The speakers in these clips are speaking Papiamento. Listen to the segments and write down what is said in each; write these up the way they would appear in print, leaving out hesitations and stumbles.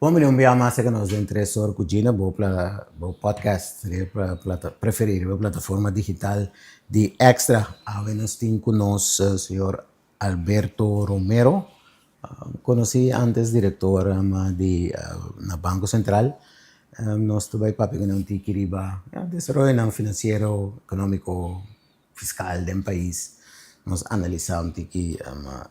Bon bini un bia mas serka nos den Tres Or ku Gina, bo bo podcast riba plata preferí riba plataforma digital di Extra. Awe nos tin ku nos señor Alberto Romero, konosí antes direktor di na Banko Sentral. Nos ta bai papia ku nan un tiki riba desaroyonan finansiero, ekonómiko, fiskal den pais. Nos analisá un tiki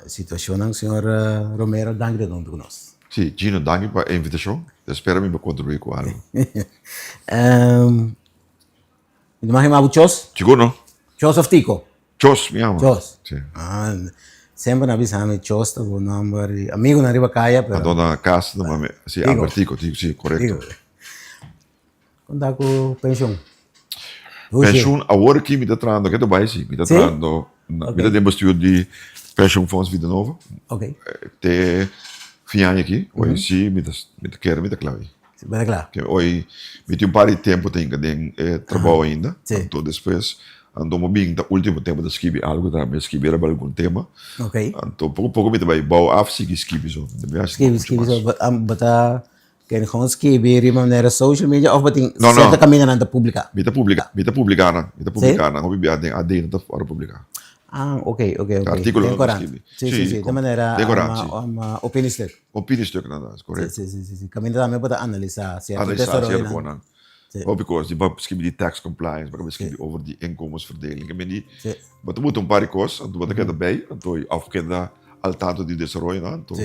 situashonnan. Señor Romero, danki di ta huntu ku nos. Sí, Gino, danki pa e invitashon. Ta spera mi por kontribuí ku algu. Mi ta mag yama bo Chos? Sigur no. Chos of Tico? Chos mi yama. Chos. Sí. Ah, semper nan bisa mi Chos ta bo nomber di amigunan riba kaya, pero. Anto na kas ta mami, sí, Albertico, sí, sí, korekto. Tico. Kon ta ku penshun? Penshun, awor aki mi ta trahando, ke ta bai sí, mi ta trahando, mi ta den bestuur di Pensioenfonds Vida Nova. Ok. Te fin aña aki, oye sí, mi ta, mi ta kere mi ta kla ei. Bo ta kla? Ke oye mi tin un par di tempu ta hinka den e trabou ainda. Anto despues, anto mi bin ta ultimo tempu ta skibi algu tambe, skibi riba algun tema. Anto poko poko mi ta bai bou af sigui skibi so. Skibi skibi so. Bo ta kende gewoon skibi riba manera social media of bo tin sierto kamindanan ta publika? Mi ta publika, mi ta publika nan, mi ta publika nan. Hopi bia den AD nan ta ora publika. Ah, ok, ok, ok. Artíkulo nan ta skibi. Si, si, si. Den manera opiniestuk. Opiniestuk nan ta, korekto. Si, si, si, si. Kaminda tambe bo ta analisá sierto Analisá sierto konan. Hopi kos, di bo skibi di tax compliance, bo skibi over di inkomensverdeling. Ke men di, bo ta buta un par di kos, anto bo ta keda bei, anto òf keda al tanto di desaroyonan, anto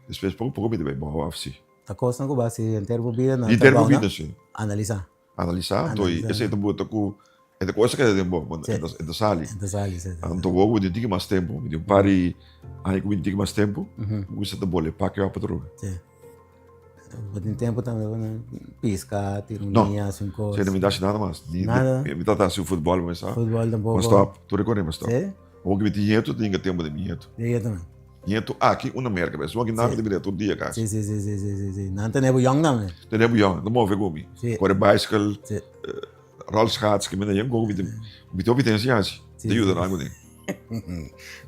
despues poko poko mi ta bai bou af si. Ta kosnan ku bo hasi henter bo bida na Henter bo bida, si. Analisá. Analisá, anto esei ta buta ku e ta kos a keda den bo, e ta sali. E ta sali, si. Anto bo ku tin tiki mas tempu, mi tin un par di aña ku mi tin tiki mas tempu, mi gusta ta bole pake ap atrobe. Si. Bo tin tempu tambe pa piska, tira un liña, hasi un kos? No, si, no mi ta hasi nada mas. Nada? Mi ta hasi futbòl mi sa. Futbòl tampoco? Mi stòp, tur e kos mi stòp. Si? Awor ku mi tin ñetu, tin tempu di mi ñetu. Di ñetu nan? Ñetu aki un na Merka bes. Aki nan mi ta bira tur dia kasi. Si, si, si, si, si, si, si. Nan tene bo yong tambe. Tene bo yong, nan ta move ku mi. Si. Kore bicycle, Si. rolschaats, ki mi na yen koko mi mi ta hopi ten si hasi. Si, Ta yuda nan kuné.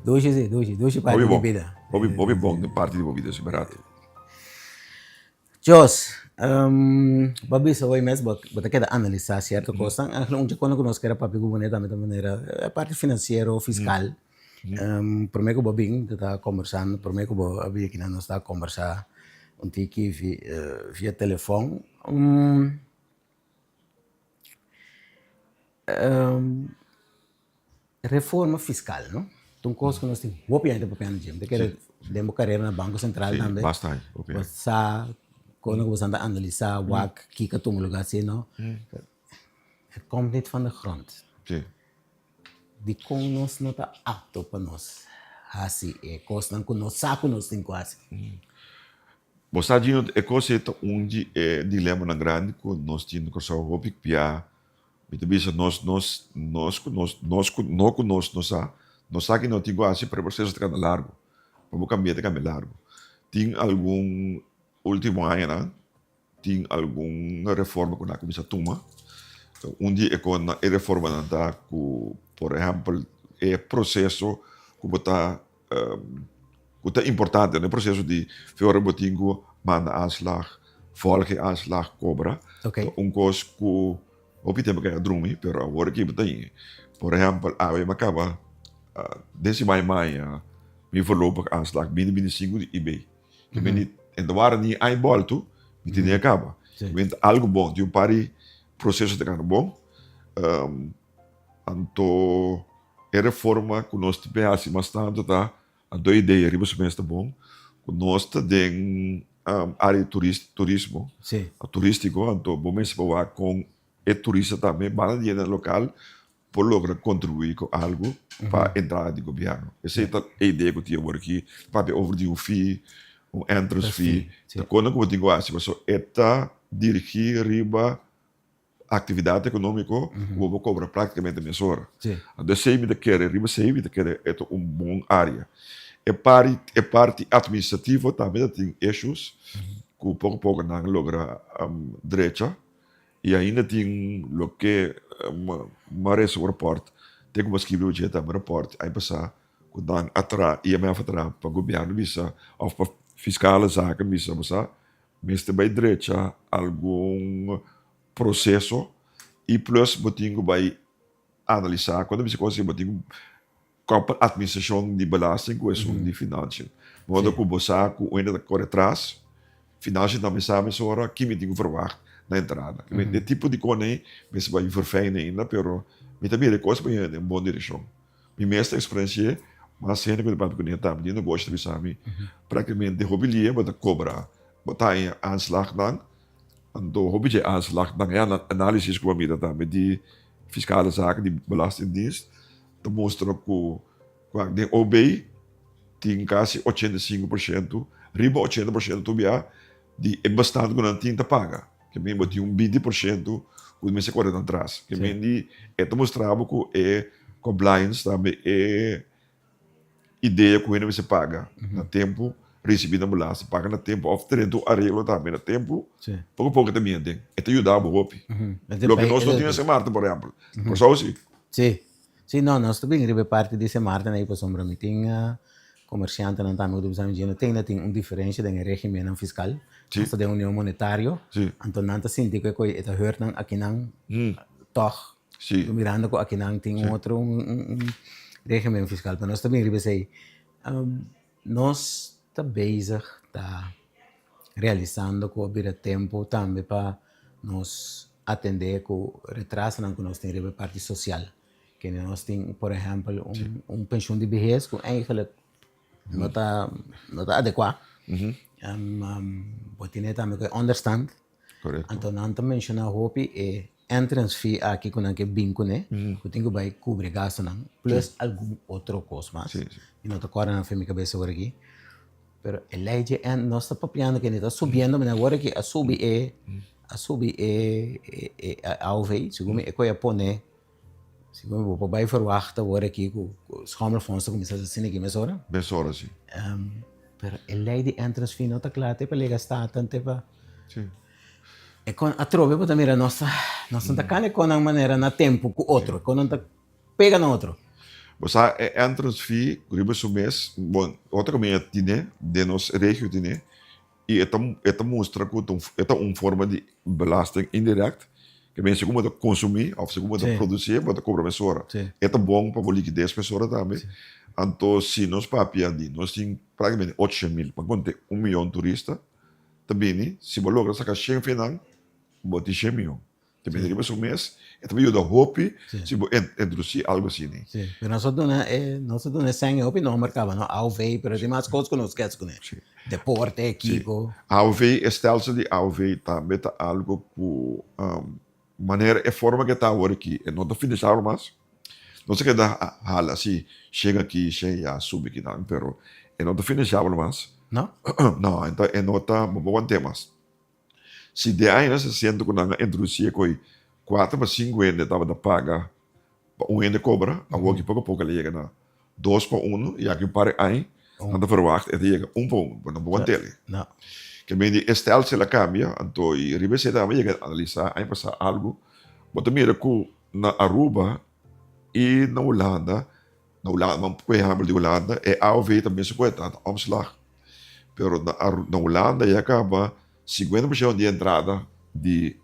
Dushi si, dushi, dushi parti di bida. Hopi bon, hopi bon den parti di bo bida si, bèrdat. Jos, bo a bisa hoy mes bo bo ta keda analisá sierto kosnan. Eigenlijk un dje ku nos kere papia ku bo ne tambe ta manera e parti finansiero, fiskal. Promé ku bo bin ta ta kombersando, promé ku bo a bin aki nan nos ta kombersá un tiki via telefòn. Reforma fiskal no, ta un kos ku nos tin hopi aña ta papia na dje. Mi ta kere den bo karera na Banko Sentral tambe bo sa kon ku bo sa ta analisá wak kiko a tuma lugá si no. Het komt niet van de grond. Dikon nos no ta apto pa nos hasi e kosnan ku nos sa ku nos tin ku hasi? Bo sa Gino, e kos ei ta un di e dilemanan grandi ku nos tin na Kòrsou hopi bia. Mi ta bisa nos, nos, nos ku nos, nos ku no ku nos no sa. Nos sa ki no tin ku hasi pero e proseso ta kanda largu. Pa bo kambia ta kambia largu. Tin algun ultimo añanan tin algun reforma ku nan a kuminsá tuma. Un di e kon e reformanan ta ku por ehèmpel e proseso ku bo ta ku ta importante no e proseso di fe ora bo tin ku manda aanslag, volg e aanslag, kobra ta un kos ku hopi tempu kaya drumi pero awor aki bo ta yin. Por ehèmpel awe mi a kaba den siman maña mi voorlopig aanslag binti binti sinku di IB. Ke men di e ta wara ni aña bòltu mi tene a kaba. Men ta algu bon tin un par di proseso ta kaba bon anto. E reforma ku nos ta bin hasi mas tantu ta, anto e idea riba su mes ta bon, ku nos ta den área di turismo, turístiko, anto bo mester por wak kon e turista tambe banda di hende lokal por logra kontribuí ku algu pa entrada di gobièrnu. Esei ta e idea ku tin awor aki, papia over di un fee, un entrance fee, ta kos ku bo tin ku hasi pasobra e ta dirigí riba Actividad economico cu bo por cobra practicamente mesora. Anto esey mi ta kere, riba esey mi ta kere e ta un bon area. E pari, e parti administrativo tambe ta tin issues cu poco poco nan a logra drecha y ainda tin loke mi a resa un rapport, te cu mi a scribi riba dje tambe rapport aña pasa cu nan a traha, IMF a traha pa gobierno bisa of pa fiscale zaken bisa, bo sa. Mester bai drecha algun proseso i plus bo tin ku bai analisá kuantu bisa kos bo tin ku koppel atministrashon di belasting ku esun di financiën. Modo ku bo sa ku un hende ta kore tras, financiën tambe sa mesora ki mi tin ku verwagt na entrada. E tipo di kos ei mester bai verfijnen ainda pero mi ta mira e kos bai den bon direkshon. Mi mes ta eksperensi'é, mas hende ku ta papia kuné tambe di negoshi ta bisa mi, praktikamente hopi lia bo ta kobra, bo ta haña aanslagnan, anto hopi dje aanslagnan, e análisis ku bo a mira tambe di fiskale zaken di belastingdienst ta mustra ku den OB tin kasi 85%, riba 80% tur bia di e bestand ku nan tin ta paga. Ke men bo tin un 20% ku mester kore nan tras. Ke men di e ta mustra bo ku e compliance tambe e idea ku hende mester paga na tempu, risibi nan belasting, paga na tempu òf trenta un areglo tambe na tempu, poko poko e ta bini aden. E ta yuda bo hopi. Loke nos no tin na Sint Maarten por ehèmpel. Kòrsou si. Si. Si no, nos ta bin riba e parti di Sint Maarten ei pasobra mi tin komersiantenan tambe ku ta bisa mi dje no tin tin un diferensha den e regimennan fiskal. Nos ta den union monetario, anto nan ta sinti ku e koe e ta hurt nan akinan tòg mirando ku akinan tin un otro un regimen fiskal. Pero nos ta bin riba esei. Nos ta bezig ta realisando ku a bira tempu tambe pa nos atendé ku retrasonan ku nos tin riba e parti sosial. Kende nos tin por ehèmpel un penshun di bihes ku eigentlik no ta no ta adekuá. Bo tene tambe ku e ònderstand. Anto nan ta menshoná hopi e entrance fee aki ku nan ke bin kuné ku tin ku bai kubri gastunan plus algun otro kos mas. Mi no ta kòrda nan fen mi kabes awor aki. Pero e lei dje en nos ta papiando kende ta subiendo mira awor aki a subi e a subi e e AOV segun mi e koe a pone segun mi bo por bai verwachta awor aki ku schommelfonds ta kuminsa asina aki mesora. Mesora si. Pero e lei di entrance fee no ta kla te pa lega staten te pa e kon atrobe bo ta mira nos ta nos no ta kane kon nan manera na tempu ku otro kon nan ta Pega na otro. Bo sa e entrance fee riba su mes, bon, otro kaminda tine, den nos regio tine, i e ta e ta mustra ku ta un e ta un forma di belasting indirect, ke men segun bo ta konsumí òf segun bo ta produsí bo ta kobra mesora. E ta bon pa bo likides mesora tambe. Anto si nos papia di nos tin praktikamente ocho mil, pa konte un miyon turista ta bini, si bo logra saka shen fenan bo tin shen miyon. Ta bini riba su mes, e ta yuda hopi si bo introduci algo asina. Si, pero nos a duna e, nos a duna e sèn e hopi nomber kaba, no? AOV, pero tin mas kos ku nos kets kuné. Deporte, kiko. AOV, e stelsel di AOV tambe ta algo ku manera e forma ku e ta awor aki, e no ta finishabel mas. Nos a keda hala si shen aki, shen ya, subi kinan, pero e no ta finishabel mas. No? No, e no ta, bo por want'é mas. Si den añanan sesenta ku nan a introdusi e koi kuater pa sinku hende tabata paga pa un hende kobra, awor aki poko a poko el a yega na dos pa unu i aki un par di aña nan ta verwagt e ta yega un pa unu, bo no por want'el. Ke men di e stelsel a kambia, anto i riba esei tambe yega analisa aña pasa algu, bo ta mira ku na Aruba i na Hulanda Na Hulanda, por ehempel di Hulanda, e AOV ta mesun ku e ta, ta omslag. Pero na na Hulanda ya kaba 50% di entrada di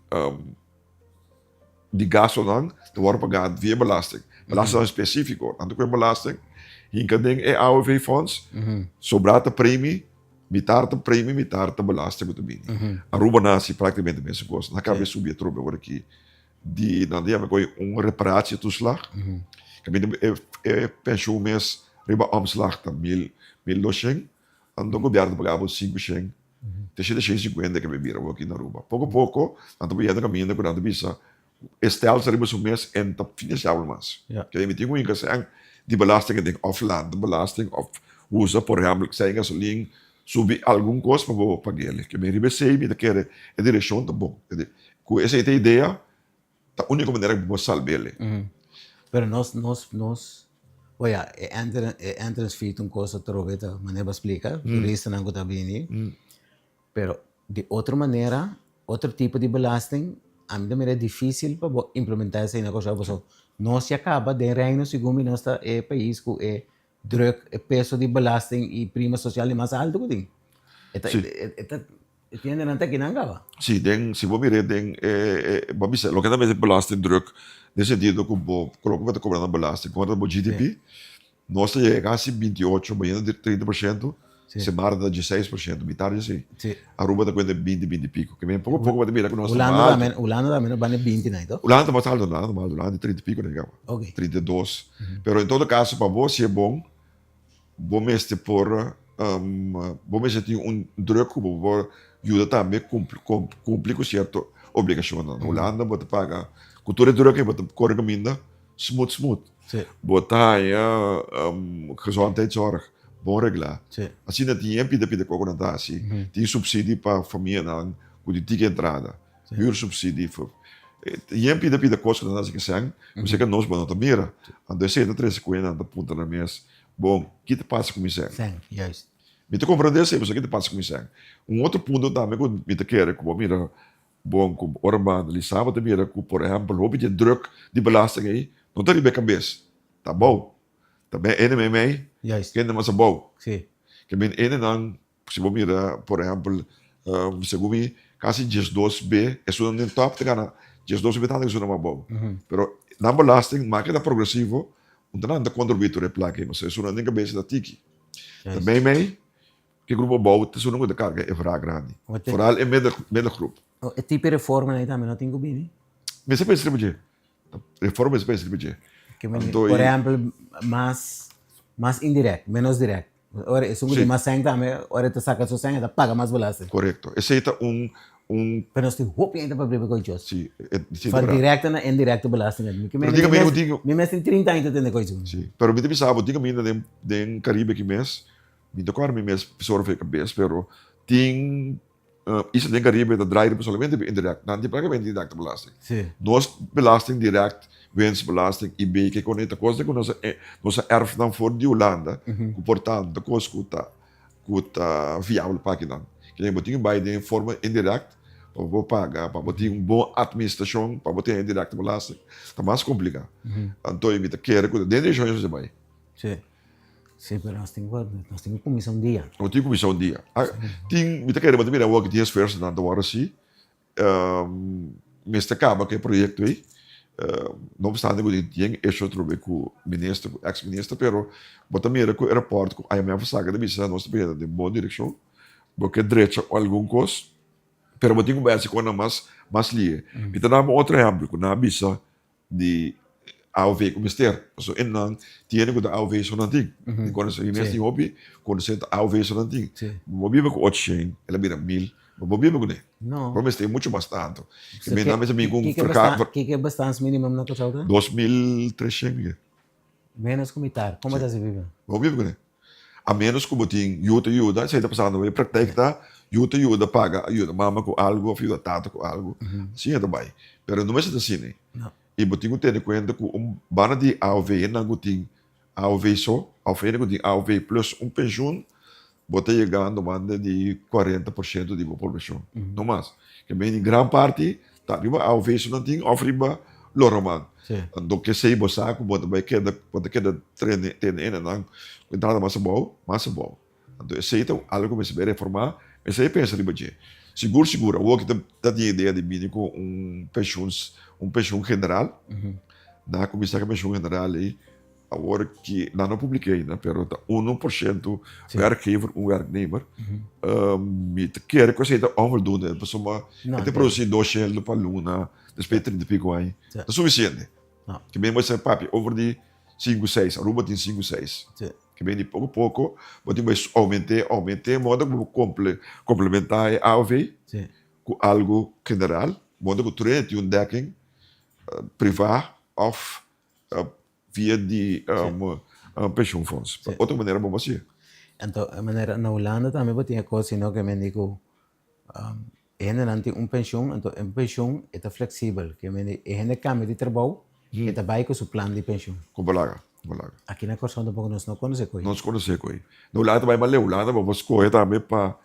di gastonan ta wòrdu pagá via belasting. Belastingnan spesífiko. Nan ta kohe belasting, hinka den e AOV fonds, sobrá ta premi, mitar ta premi, mitar ta belasting ku ta bini. Aruba nan hasi práktikamente mesun kos. Nan kaba e subi atrobe ora ki Di nan ta yama koe un reparatietoeslag. Kaminda e e pensioen mes riba omslag ta mil mil doshen, anto gobièrnu ta paga bo sinkushen te shete shen sinkuenta ke bira bo aki na Aruba. Poko poko nan ta bayendo kaminda ku nan ta bisa e stelsel riba su mes en ta finansiabel mas. Ke mi tin ku hinka sèn di belasting aden òf lanta belasting òf usa por ehèmpel sèn gasolin subi algun kos pa bo pag'el. Ke mi riba esei mi ta kere e direkshon ta bon. Ku esei ta idea ta úniko manera ku bo por salb'el. Pero nos nos nos bo ya e enter e entrance fee ta un kos atrobe ta manera bo a splika turistanan ku ta bini pero di otro manera otro tipo di belasting ami ta mira dificil pa bo implementa esei na Kòrsou pasobra nos ya kaba den reino segun mi nos ta e pais ku e druk e peso di belasting i prima sosial di mas alto ku tin e ta e ta. E tiendanan ta akinan kaba. Si, den, si bo mir'é den e, e, bo a bisa loke ta mester belastingdruk den sentido ku bo ku loke bo ta kobra na belasting kontra bo GDP, nos ta yega kasi 28, bayendo di 30%, Semara ta 16%, mitar di esei. Aruba ta kuenta 20, 20 i piko. Ke men poko poko bo ta mira ku nos ta mas Hulanda alto. tambe, Hulanda tambe no banda 20 nai to? Hulanda ta mas alto, Hulanda ta mas alto, Hulanda di 30 i piko na kaba. 32. Pero en todo kaso pa bo si e bon, Bo mester por bo mester tin un druk ku bo por yuda tambe kumpli ku sierto obligashonnan. Na Hulanda bo ta paga ku tur e druk ei bo ta kore kaminda smooth smooth. Bo ta haña gezondheidszorg bon reglá. Asina tin yen pida pida koko nan ta hasi. Tin supsidi pa famianan ku tin tiki entrada. Huursubsidie. Yen pida pida kos ku nan ta hasi kesen, ku seka nos bo no ta mira. Anto esei ta trese ku nan ta puntra nan mes, bon, ki ta pasa ku mi sèn? Sèn, juist. Mi ta komprendé esei, pasobra ki ta pasa ku mi sèn? Un otro punto tambe ku mi ta kere ku bo mira bon ku ora bo analisá, bo ta mira ku, por ehèmpel, hopi di e druk di belasting ei no ta riba e kabes, ta abou. Ta ben ene meimei, kende mas abou. Ke men enenan Si bo mira, por ehempel, segun mi, kasi 12 be esunnan den top ta gana 12 be tantu ku esunnan abou. Pero nan belasting make ta progresivo, unda nan ta kontribuí tur e plaka ei, pasobra esunnan den kabesa ta tiki. Ta mei mei ku e grupo abou ta esunnan ku ta karga e vra grandi, foral e middelgroep. E tipo di reformanan ei tambe no tin ku bini? Mester pensa riba dje. Reforma mester pensa riba dje. Por ehempel, mas mas indirect, menos direct. Ora esun ku tin mas sèn tambe, ora e ta saka su sèn e ta paga mas belasting. Korekto. Esei ta un un. Pero nos tin hopi hende pa briba ku Dios. Si, si ta Van direkto na indirekto belasting. Mi Pero diga mi, diga. Mi mes tin 30 aña ta tende ku esun. Si, pero mi ta bisa bo, tin kaminda den den Karibe aki mes, mi ta kòrda mi mes sor for e kabes, pero tin Isla den Caribe ta draai riba solamente riba indirect. Nan tin prácticamente directe belasting. Sí. Nos belasting direct, winstbelasting, IB, ke kon ta kos ku nos a nos a erf nan for di Hulanda, ku por tanto kos ku ta ku ta viabel pa akinan. Ke bo tin ku bai den forma indirect pa bo paga, pa bo tin un bon administrashon, pa bo tin directe belasting. Ta mas kompliká. Anto mi ta kere ku den direkshon esei bai. Sí. Sí, pero nos tin ku, nos tin ku kuminsá un dia. Nos tin ku kuminsá un dia. Tin, mi ta kere bo ta mira awor ku tin esfuersonan ta wòrdu hasi. Mester kaba ku e proyekto ei. No opstante ku tin yen esho atrobe ku minister, ku eks minister, pero bo ta mira ku e rapòrt ku IMF a saka ta bisa nos ta bayendo den bon direkshon. Bo ke drecha algun kos, pero bo tin ku bai hasi kosnan mas, mas lihe. Mi ta daba un otro ehèmpel ku nan a bisa di AOV ku mester. Pasobra e nan tiene ku ta AOV so nan tin. Di konosé mi mes tin hopi konosé ta AOV so nan tin. Bo biba ku ocho shen, el a bira mil, bo bo biba kuné. No. Bo mester muchu mas tantu. Ke men nan mester bin ku un verga. Kiko e bestaansminimum na Kòrsou ta? 2300 mi ke. Ménos ku mitar. Kon bo ta hasi biba? Bo biba kuné. A menos ku bo tin yu ta yuda, esei ta pasando e praktijk ta yu ta yuda paga, a yuda mama ku algu òf yuda tata ku algu, asina ta bai. Pero no mester ta asina. I bo tin ku tene kuenta ku un banda di aov, hendenan ku tin aov so òf hende ku tin aov plus un penshun, bo ta yegando banda di 40% di bo poblashon, no mas. Ke mei di gran parti ta riba aov so nan tin òf riba loroman. Anto kesei bo sa ku bo ta bai keda, bo ta keda trene tene hendenan ku entrada mas abou, mas abou. Anto esei ta algu ku mester bai reformá, mester bai pensa riba dje. Sigur sigur awor ki ta tin idea di bini ku un penshun, un penshun general, nan a kuminsá ku e penshun general ei, Awor ki nan no publica ainda, pero ta 1% werkgever, un werknemer. Mi ta kere ku esei ta onvoldoende, pasobra e ta produci dos sheldo pa luna despues di trinta i piko aña. Ta sufisiente. Ke men bo sa papia over di sinku seis, Aruba tin sinku seis. Ke men di poko poko bo tin bai oument'é, oument'é, modo ku bo komplementá e AOV ku algu general, modo ku tur hende tin un dekking privá òf Via di pensioenfonds. Pa otro manera bo por hacié. Anto e manera na Hulanda tambe bo tin e cos sino ke men di ku e hendenan tin un pensioen anto e pensioen e ta flexibel ke men di e hende cambia di trabou e ta bai ku su plan di pensioen. Kon bo laga, kon bo laga. Aki na Kòrsou tampoco nos no konosé koe. Nos konosé koe. Na Hulanda ta bai mas leu. Hulanda bo por skohe tambe pa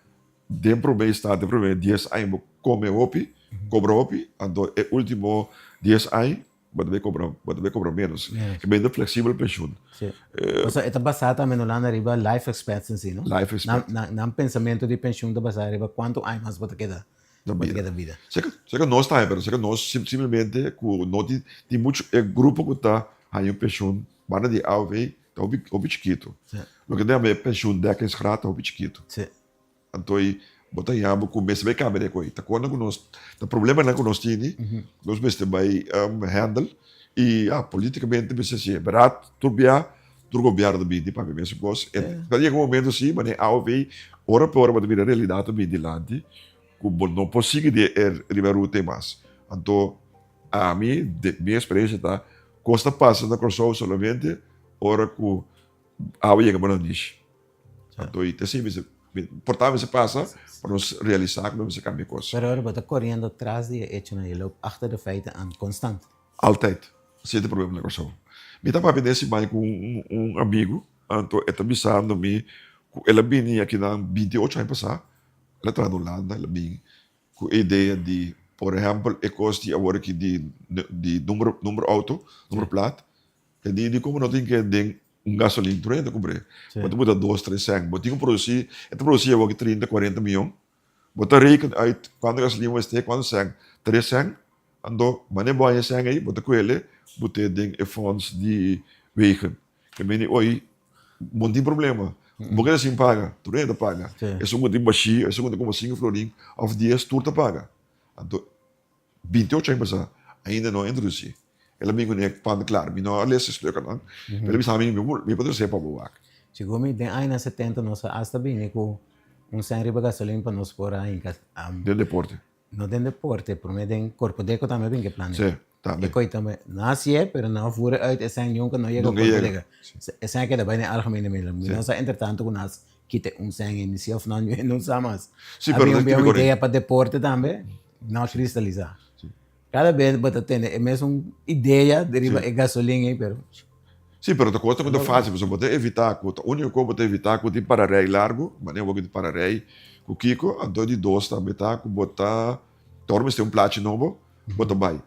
den promé instante, promé dies aña bo kome hopi, kobra hopi, anto e ultimo dies aña. Bo ta bay cobra, bo ta bay cobra menos. E bende flexibel pensioen. Sí. Pasobra e ta basá tambe no landa riba life expectancy, no? Life expectancy. Nan, nan pensamentu di pensioen ta basá riba kuantu aña mas bo ta keda, bo ta keda bida. Seka, seka nos tambe, pero seka nos simplemente ku no tin, tin muchu, e grupo ku ta haña un pensioen banda di AOW ta hopi, hopi chikitu. Sí. Loke ta yama e pensioendekkingsgraad ta hopi chikitu. Sí. Anto i bo ta yama ku mester bai kambia den koi. Ta kona ku nos, ta problemanan ku nos tini, nos mester bai handle i ya politikamente mester hasi e. Beraad tur bia tur gobièrnu ta bini papia mesun kos. E ta yega un momento si manera aov ora pa ora bo ta mira realidat ta bini dilanti ku bo no por sigui den e riba e ruta ei mas. Anto ami den mi eksperensia ta kos ta pasa na Kòrsou solamente ora ku awa yega bo na nishi. Anto i ta así mester, por ta mester pasa pa nos realisá ku nos mester kambia kos. Pero ora bo ta koriendo tras di e echonan, je loopt achter de feiten aan konstant. Altyd. Esei ta e problema na Kòrsou. Mi ta papia den siman ku un amigu, anto e ta bisando mi ku el a bini akinan 28 aña pasá, el a traha na Hulanda, el a bini ku e idea di, por ehèmpel, e kos di awor aki di di number number outo, number plaat, e di di komo no tin ke den Un gasolin tur hende ta kumpr'é. Bo ta buta dos, tres sèn. Bo tin ku produsí, e ta produsí awor ki trinta, kuarenta mion. Bo ta reken uit kuantu gasolin bo mester, kuantu sèn. Tres sèn. Anto, manera bo haña e sèn ei, bo ta kuele, but'é den e fonds di wegen. Ke mende oy, bo no tin problema. Bo keda sin paga, tur hende ta paga. Esun ku tin bashí, esun ku ta kumpra sinku florin òf dies, tur ta paga. Anto, 28 aña pasá ainda no a introdusí. El a bin kuné pan klar. Mi no a lesa e stuknan, pero el a bisa mi, mi por trese pa bo wak. Segun mi, den añanan setenta nos a asta bini ku un sèn riba gasolin pa nos por a hinka. Den deporte. No den deporte, promé den Korpodeko tambe a bin ku e plan ei. Sí, tambe. E koi tambe. No a hasié, pero nan a voer uit e sèn nunka no yega Korpodeko. E sèn a keda bai den algemene middelen. Mi no sa entretanto ku nan a kita un sèn ei, ni si òf no, mi no sa mas. Sí, pero A bin un idea pa deporte tambe. No kristalisá. Kada bes bo ta tene e mesun idea di riba e gasolin ei, pero. Sí, pero ta kos ku ta fásil, pasobra bo ta evitá ku ta úniko kos bo ta evitá ku tin para rei largu, manera bo tin para rei ku kiko, anto di dos tambe ta ku bo ta ta ora mester un plachi nobo, bo ta bai.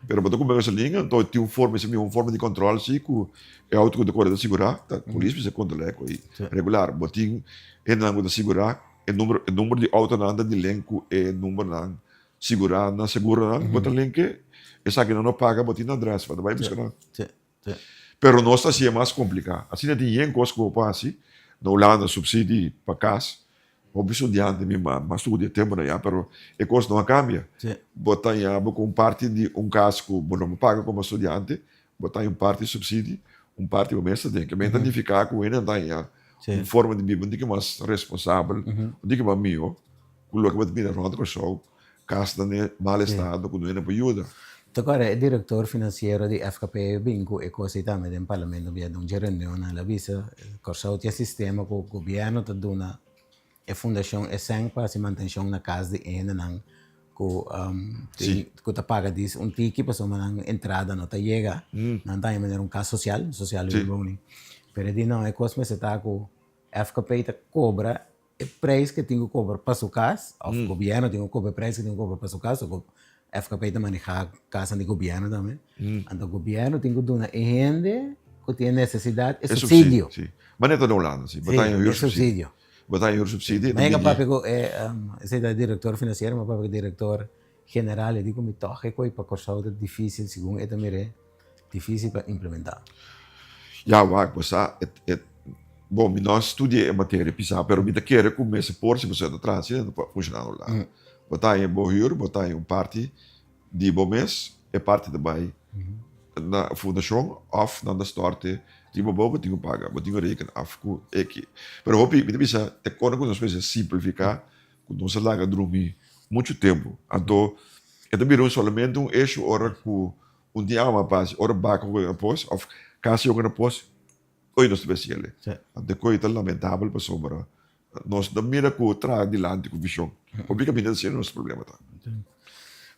Pero bo ta kumpra gasolin, anto tin un forma, esei un forma di kòntròl si ku e outo ku ta kore ta sigurá, ta polis mester kontrolá e kos ei regular. Bo tin hendenan ku ta sigurá. E number e number di autonan ta di link ku e numbernan sigurá na seguronan bo ta link e esakinan no paga bo tin adres bo ta bai buska nan. Pero nos ta hasié mas kompliká. Asina tin yen kos ku bo por hasi na Hulanda supsidi pa kas hopi studiante mi mas studia tempunan ya pero e kos no a kambia. Bo ta haña bo ku un parti di un kas ku bo no por paga komo studiante Bo ta haña un parti subsidie, un parti bo mes ta den. Kimen ta nifiká ku hende ta haña un forma di biba un tiki mas responsabel, un tiki mas mihó ku loke bo ta mira rònt Kòrsou, kasnan den mal estado ku no hende por yuda. Ta kòrda e direktor finansiero di FKP bin ku e kos ei tambe den parlamento bia den un dje reunionnan. El a bisa Kòrsou tin e sistema ku gobièrnu ta duna E fundashon e sèn pa hasi mantenshon na kas di e hendenan ku ku ta paga dis un tiki pasobra nan entrada no ta yega. Nan ta haña manera un kas sosial, sociale huurwoning. Pero e di no, e kos mester ta ku FKP ta kobra e preis ku e tin ku kobra pa su kas òf gobièrnu tin ku kobra e preis ku e tin ku kobra pa su kas. FKP ta maneha kasnan di gobièrnu tambe. Anto gobièrnu tin ku duna e hende ku tin e nesesidat e supsidio. Si. Manera ta na Hulanda si. Bo ta haña huursubsidie. Bo ta haña huursubsidie. Mi a papia ku e esei ta e direktor finansiero, mi a papia ku e direktor general, e di ku mi tòg e koi pa Kòrsou ta difísil segun e ta mir'é difísil pa implementá. Ya wak bo sa e bon mi no a studia e materia pisá pero mi ta kere ku mester por si pasobra ta traha asina ta funshoná na Hulanda. Bo ta haña bo hür, bo ta haña un parti di bo mes, e parti ta bai na fundashon òf nan ta stòrte riba bo, bo tin ku paga, bo tin ku reken af ku eki. Pero hopi, mi ta bisa, te kona ku nos mester simplifiká ku nos a laga drumi muchu tempu. Anto e ta bira un solamente un issue ora ku un tin awa a pasa, ora baka ku na pos òf kasi yoga na pos, oye nos ta bai hasiel. Anto e koe ta lamentabel pasobra Nos ta mira ku traha dilanti ku vishon. Hopi kaminda ta siendo nos problema ta.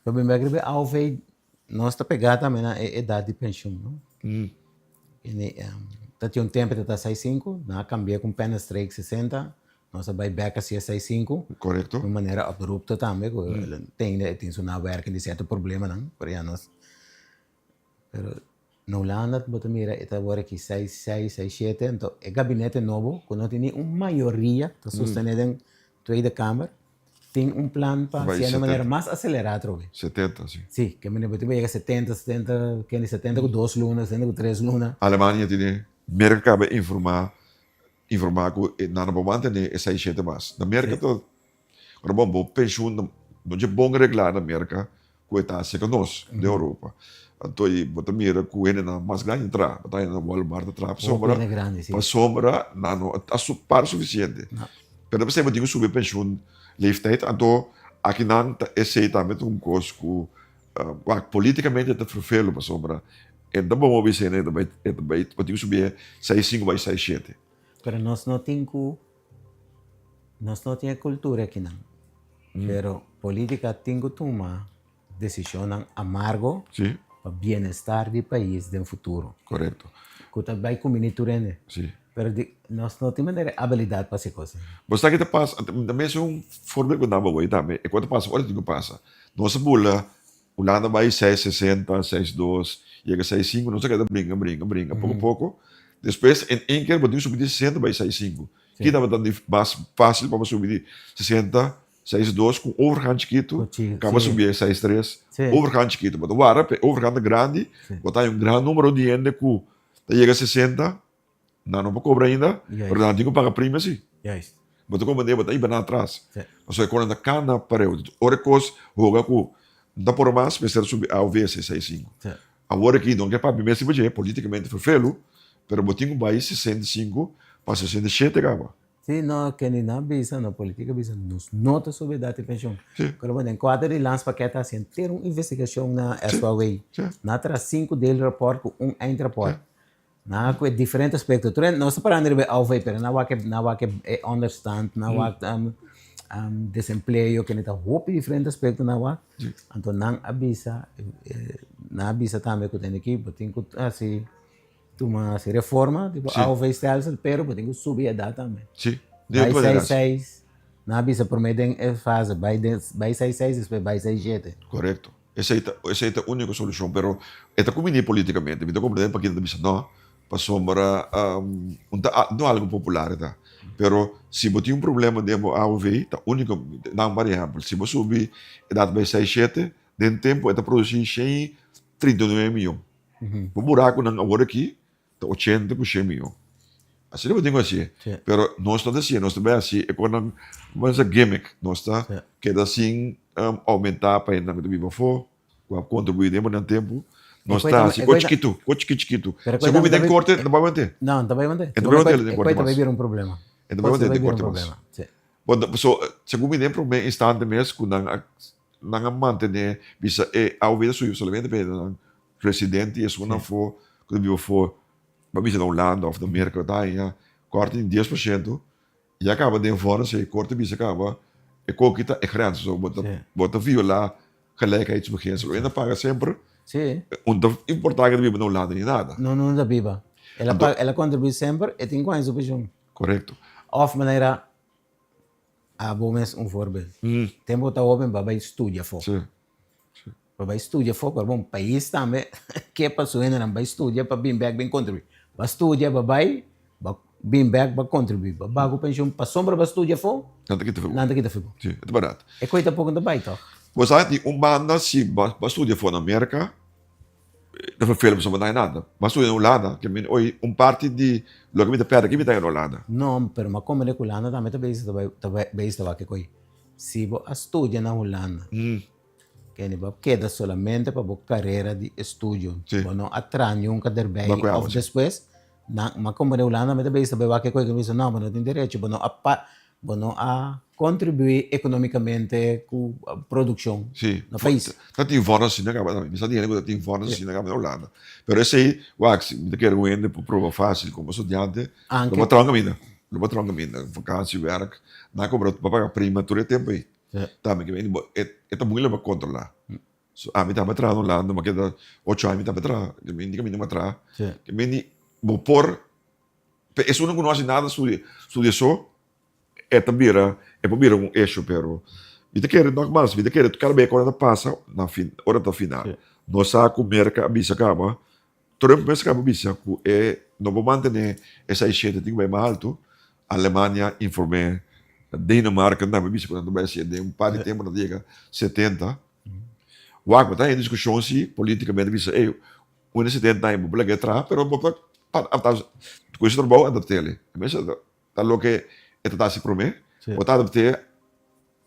Pero mi mira riba e AOV, nos ta pegá tambe na e edat di penshun, no? Ta tin un tempu ta 65, nan a kambia ku un pennenstreek 60, nos a bai bèk a siya 65. Korekto. Un manera abrupto tambe, ku tende e tin su nawerking di sierto problemanan, pero ya nos. Pero na Hulanda bo ta mira e ta wòrdu aki seis seis, seis shete, anto e gabinete nobo ku no tin ni un mayoria ta sostené den Tweede Kamer tin un plan pa hasié na manera mas aselerá atrobe. 70, si. Si, ke manera bo tin pa yega 70, 70, kende 70 ku dos luna, 70 ku tres luna. Alemania tene, Merka kaba informá informá ku nan no por mantené e seis shete mas. Na Merka ta Ora bon, bo penshun no dje bon reglá na Merka ku e ta hasi ku nos den Europa. Anto i bo ta mira ku hendenan mas grandi ta traha. Bo ta haña na Walmart ta traha pasobra pasobra nan no ta par sufisiente. Pero p'esei bo tin ku subi e penshun leeftijd. Anto akinan ta esei tambe ta un kos ku wak politikamente ta fervelo pasobra e ta bon bo bisa hende e ta bai e ta bai bo tin ku subi e seis sinku bai seis shete. Pero nos no tin ku Nos no tin e cultura akinan, pero politica tin cu tuma decisionnan amargo pa bienestar di pais den futuro. Correcto. Cu ta bay cumbini tur hende. Pero di nos no tin manera e habilidad pa haci cos. Bo sa ki ta pasa? Ta mesun voorbeeld cu nan bo wey tambe. E cu ta pasa ora tin cu pasa. Nos a bula Hulanda bai seis sesenta, seis dos, yega seis sinku, nos a keda bringa, bringa, bringa, poko poko. Despues en een keer bo tin subi di sesenta bai seis sinku. Ki tabata di mas fácil pa bo subi di sesenta, seis dos ku un overgang chikitu, kaba subi e seis tres, overgang chikitu. Bo ta wara pa e overgang ta grandi, bo ta haña un gran numero di hende ku ta yega sesenta, Nan no por cobra ainda, pero nan tin cu paga prima si. Bo ta comprende, bo ta iba nan atras. Pasobra e cosnan ta cana pareu. Ora e cos hoga cu no ta por mas, mester subi AOV 65. Awor aki no ke papia mes riba dje, politicamente fervelu, pero bo tin cu bay 65 pa 67 caba. Si, no, kende nan bisa, no politica bisa, nos no ta subi edad di pensioen. Pero bo den cuadro di landspakket a haci henter un investigacion na SOAW. Nan a traha cinco deelrapport cu un eindrapport. Nan a ku e diferente aspekto. Tur nos ta parando riba e AOV, pero nan wak e nan wak e onderstand, nan wak desempleo, kende ta hopi diferente aspekto nan wak. Anto nan a bisa, nan a bisa tambe ku tene ki bo tin ku hasi tuma hasi reforma di bo AOV stelsel, pero bo tin ku subi edat tambe. Bai seis seis, nan a bisa prome den e fase bai den bai seis seis despues bai seis shete. Korekto. Esei ta esei ta úniko solushon, pero e ta kumbiní polítikamente. Mi ta komprendé pakindo ta bisa no, pasobra un ta no algu popular e ta. Pero si bo tin un problema den bo AOV, ta úniko, nan por ehèmpel, si bo subi edat bai seis shete, den tempu e ta produsí shen i 39 miyon. Bo burakunan awor aki Ta ochenta ku shen miyon. Asina bo tin ku hasié. Pero nos no ta hasié, nos ta bai hasi e konan mas a gimmick. Nos ta keda sin oumentá pa hendenan ku ta biba afó, ku a kontribuí den bo nan tempu. Nos ta hasi kos chikitu, kos chikit chikitu. Segun mi den korte, no bai mant'é. No, no ta bai mant'é. E no bai mant'é den korte mas. E ta bai bira un problema. E no bai mant'é den korte mas. Bon, so, segun mi den promé instante mes ku nan a nan a mantené bisa e awe ta subi solamente pa hendenan Presidente i esunnan afó ku ta biba afó, bo a bisa na Hulanda òf na Merka, ta haña kòrte di 10% i a kaba den vòrens ei korte bisa kaba e koki ta e grens, so bo ta bo ta violá gelijkheidsbeginsel. Bo ta paga semper, un ta importá ke ta biba na Hulanda ni nada. No, no ta biba. El a paga, el a kontribuí semper, e tin ku haña su penshun. Korekto. Òf manera abo mes un voorbeeld. Tempu bo ta hoben bo a bai studia afó. Bo bai studia afó, pero bon, pais tambe ke pa su hendenan bai studia pa bin bek bin kontribuí. Bo a studia, bo bai, bo bin bek, bo a kontribuí. Bo baha ku penshun pasobra bo a studia afó, Nan ta kita afó. Nan ta kita afó. Sí, e ta barat. E koe tampoko no ta bai tòg. Bo sa di un banda si bo a studia afó na Merka, ta ferfel pasobra bo no hay nada. Bo a studia na Hulanda, ke mi oye un parti di loke mi ta pèrdè aki mi ta haña na Hulanda. No, pero mi a komprende ku Hulanda tambe ta bezig ta bai ta bezig ta wak e koe. Si bo a studia na Hulanda, Kende bo a keda solamente pa bo karera di estudio. Bo no a traha nunka derbei of despues. Nan m'a komprende Hulanda mi ta bisa bai wak e koe ku mi bisa no bo no tin derecho bo no a pa bo no a kontribuí ekonomikamente ku produkshon na pais. Ta tin vòrda asina kaba tambe. Mi sa di hende ku ta tin vòrda asina kaba na Hulanda. Pero esei wak si mi ta kere un hende por proba fásil komo studiante lo bo traha un kaminda. Lo bo traha un kaminda. Vakansi, wèrk, nan a kobra bo a paga prima tur e tempu ei. Tambe ke bini bo e ta moeilijk pa kontrola. So ami tambe a traha na Hulanda, mi a keda ocho aña mi tambe a traha, ke bini kaminda mi a traha. Ke bini bo por, pe esunnan ku no hasi nada studia, studia so, e ta bira, e por bira un issue pero. Mi ta kere nogmaals, mi ta kere kada bes ku ora ta pasa na fin, ora ta final. Nos sa ku Merka a bisa kaba, Trump mes kaba bisa ku e no por mantené e seis shete, tin ku bai mas altu. Alemania inform'é, Denemarken tambe bisa ku nan ta bai hasié den un par di tempu nan ta yega 70. Wak, bo ta haña diskushon si politikamente bisa, ey, un di 70 aña bo por laga e traha, pero bo por ku ese trabou adapt'é. Ta loke e ta ta hasi promé. Bo ta adopt'é,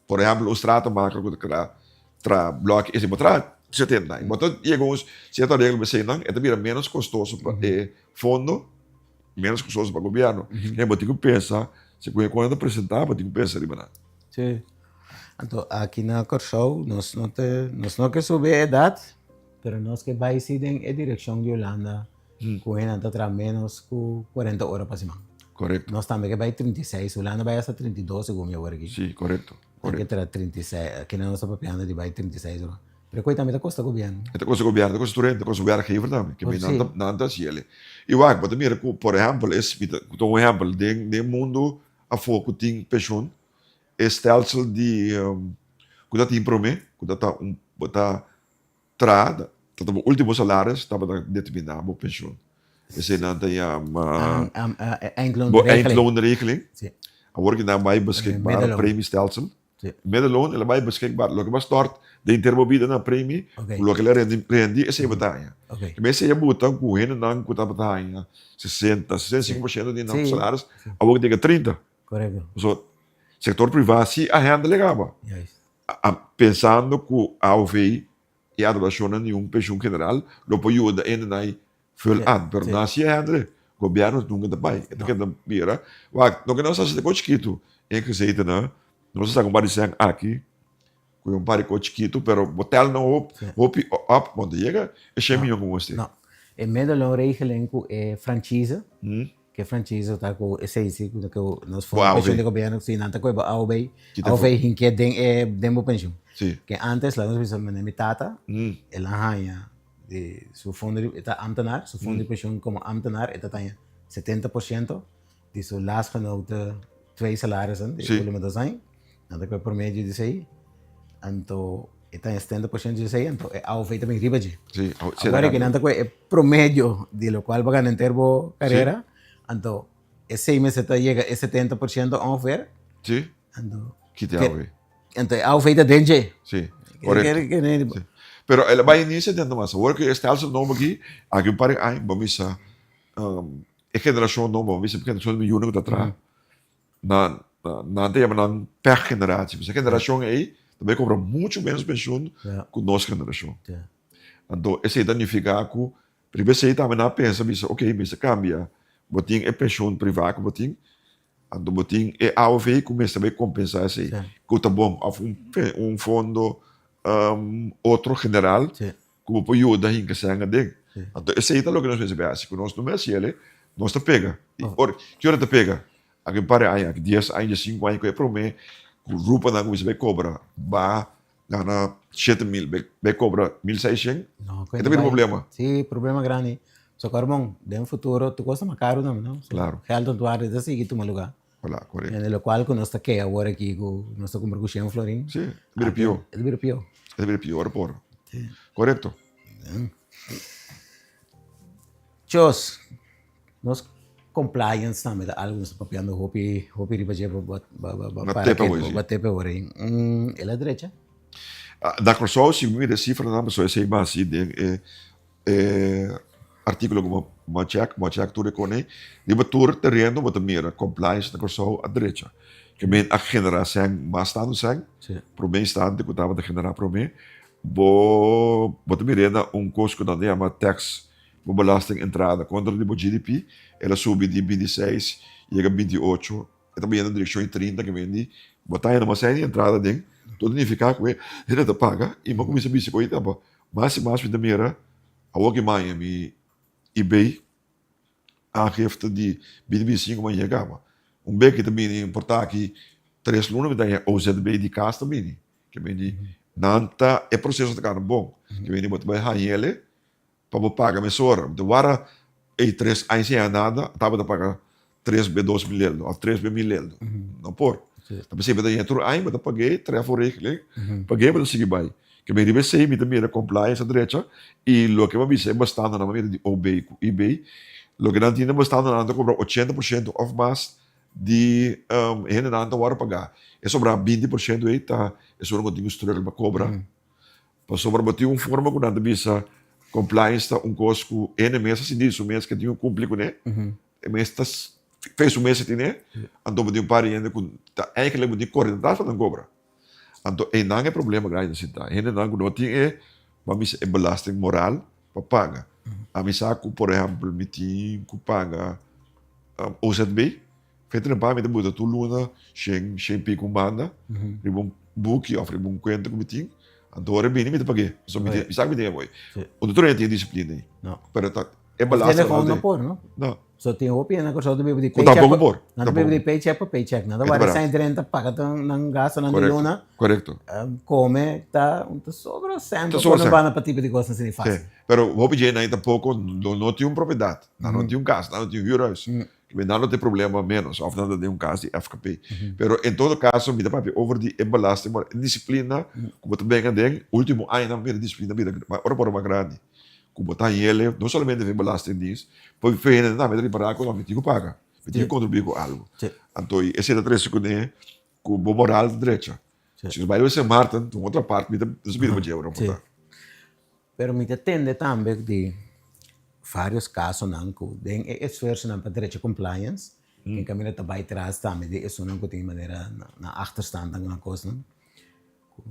por ehèmpel, un stratenmaker ku ta keda traha blòki esei bo traha 70 aña. Bo ta yega un sierto areglo pa eseinan, e ta bira ménos kostoso pa e fondo, ménos kostoso pa gobièrnu. E bo tin ku pensa, segun e kon e ta presentá, bo tin ku pensa riba nan. Sí. Anto aki na Kòrsou nos no ta, nos no ke subi e edat, pero nos ke bai si den e direkshon di Hulanda. Ku hendenan ta traha ménos ku 40 ora pa siman. Korekto. Nos tambe ke bai 36, Hulanda bai hasta 32 segun mi awor aki. Sí, korekto. Nan ke traha 36, kinan nos ta papiando di bai 36 ora. Pero koe tambe ta kosta gobièrnu. E ta kosta gobièrnu, ta kosta tur hende, ta kosta werkgever tambe. Ke nan ta nan ta hasi el'e. I wak, bo ta mira ku por ehèmpel, es mi ta tuma un ehèmpel, den den mundu afó ku tin penshun, e stelsel di ku ta tin promé, ku ta ta un bo ta Traha ta ta bo ultimo salaris tabata determina bo pensioen. Esei nan ta yama bo eindloonregeling. Awor ki nan bai beschikbaar premiestelsel. Middelloon el a bai beschikbaar. Loke bo a stort den henter bo bida na premie ku loke el a rendi esei bo ta haña. Kibé esei a buta ku hendenan ku tabata haña 60, 65 por ciento di nan salaris awor ki ta yega 30. So sector priva si a handle kaba. Pensando ku aov i adaptashonnan di un penshun general lo por yuda hende vul an, pero no hasi hende, gobièrnu nunka ta bai, e ta keda bira. Wak, loke nos hasi ta kos chikitu, ingezetennan, nos a saka un par di sèn aki ku un par di kos chikitu, pero bo tèl nan hopi òp, bo no ta yega e shen miyon ku bo mester. No, e middelloonregeling ku e franchise. Ke franchise ta ku esei si ku nos fondo di penshun di gobièrnu si nan ta kohe bo AOB, AOV hink'é den e den bo penshun. Ke antes laga nos bisa mane mi tata el a haña di su fondo di e ta amtenar su fondo di penshun komo amtenar e ta taña 70% di su laatstgenoemde twee salarissen di ultimo dos aña nan ta kohe promedio di esei anto e ta 70% di esei anto e AOV ta bin riba dje. Awor ke nan ta kohe e promedio di lokual bo gana henter bo karera, anto esei mester ta yega e 70% ongeveer. Anto Kite AOV. Anto e AOV ta den dje. Sí, korekto. Pero el a bai ni 70 mas. Awor ku e stelsel nobo aki, aki un par di aña bo misa e generashon nobo, bo misa e generashon di mi yunan ku ta traha. Nan nan ta yama nan pechgeneratie. Pues e generashon ei ta bai kobra muchu menos penshun ku nos generashon. Anto esei ta nifiká ku riba esei tambe nan a pensa bisa oke mester kambia. Bo tin e penshun privá ku bo tin, anto bo tin e AOV ku mester bai kompensá esei ku ta bon òf un fondo otro general ku bo por yuda hinka sèn aden. Anto esei ta loke nos mester bai hasi, ku nos no mester hasi el'e, nos ta pega. I ora, ki ora ta pega? Aki un par di aña, aki dies aña, diesinku aña ku e promé ku rupanan kuminsá bai kobra ba gana 7000, bai kobra 1600, e ta bira problema. Sí, problema grandi. So Carbon, den futuro tur kos ta mas karu tambe, no? Klaro. Geld ontwaarde ta sigui tuma lugá. Hola, korekto. En lokual ku nos ta kea awor aki ku nos ta kumpra ku shen florin. Sí, e ta bira pió. E ta bira pió. E ta bira pior por. Sí. Korekto. Chos, nos compliance tambe ta algu nos ta papiando hopi, hopi riba dje ba ba tepe awor sí. Ba tepe awor ei. El a drecha? Na Kòrsou si mi mira e sifranan pasobra esei mas si den e E artíkulo ku bo a chèk, bo a chèk tur e kone. Riba tur tereno bo ta mira compliance na Kòrsou a drecha. Ke men a generá sèn mas tantu sèn, promé instante ku tabata generá promé, bo bo ta mir'é na un kos ku nan ta yama tax, bo belasting entrada kontra di bo GDP, el a subi di 26 yega 28. E ta bayendo direkshon di 30 ke men di bo ta haña mas sèn di entrada den, tur ta nifiká ku e hende ta paga i bo kuminsá bisa ku oye tapa mas i mas mi ta mira awor ki maña mi eBay aangifte di binti 25 maña kaba un bek ki ta bini por ta aki tres luna mi ta haña OZB di kas ta bini ke men di nan ta e proseso ta kana bon ke men di bo ta bai haña ele Pa bo paga mesora. Bo ta wara ey tres aña sin haña nada, tabata paga 3 be 2000 eldo of 3 be 1000 eldo. No por. Ta p'esei bo ta yega tur aña bo ta pag'é treffelregeling, pag'é bo ta sigui bai. Ke mi riba esei mi ta mira compliance a drecha i loke bo a bisa e bestandonan bo a mira di OB ku IB, loke nan tin na bestandonan nan ta kobra 80% òf mas di e hendenan ta wòrdu pagá. E sobrá 20% ei ta esun ku tin ku struggle pa kobra. Pasobra bo tin un forma ku nan ta bisa compliance ta un kos ku hende mes a sinti su mes ke tin ku kumpli kuné. E mes ta fe su mes a tine, anto bo tin un par di hende ku ta eigenlijk bo tin kore atras pa nan kobra. Anto einan e problema grandi ta sinta. Hendenan ku no tin e, bo a bisa e belasting moral pa paga. Ami sa ku por ehèmpel mi tin ku paga OZB, fe trempa mi ta buta tur luna shen, shen pico un banda riba un buki òf riba un kuenta ku mi tin. Anto ora e bini mi ta pag'é. Pasobra mi tin, mi sa ku mi tin e mooi. Unda tur hende tin e disiplina ei. Pero ta e belasting Telefon no por, no? No. So tin hopi hende na Kòrsou ta biba di Ku paycheck tampoco pa por. nan ta biba di paycheck pa paycheck. Nan ta wak sèn drenta paga nan gastonan di luna. Korekto. Kome ta ta sobra sèn pa pone banda pa tipo di kosnan asina fásil. Sí. Pero hopi dje nan tampoco no tin un propiedat. Nan no tin un kas, nan no tin un huurhuis. Nan no tin problema ménos òf nan ta den un kas di FKP. Pero en todo kaso mi ta papia over di e belasting, e disiplina ku bo ta bring aden. Ultimo añanan mi mira disiplina bira ora por ora mas grandi. Ku bo ta hele, no solamente via belastingdienst, pero via hende tambe ta ripará ku no, mi tin ku paga, mi tin ku kontribuí ku algu. Anto esei ta trese kuné ku bo moral ta drecha. Si nos bai riba Sint Maarten, ta un otro apart, mi ta nos bira pa dje ora por ta. Pero mi ta tende tambe di varios kasonan ku den e esfuersonan pa drecha compliance, den kaminda ta bai tras tambe di esunnan ku tin manera na achterstand nan kosnan, ku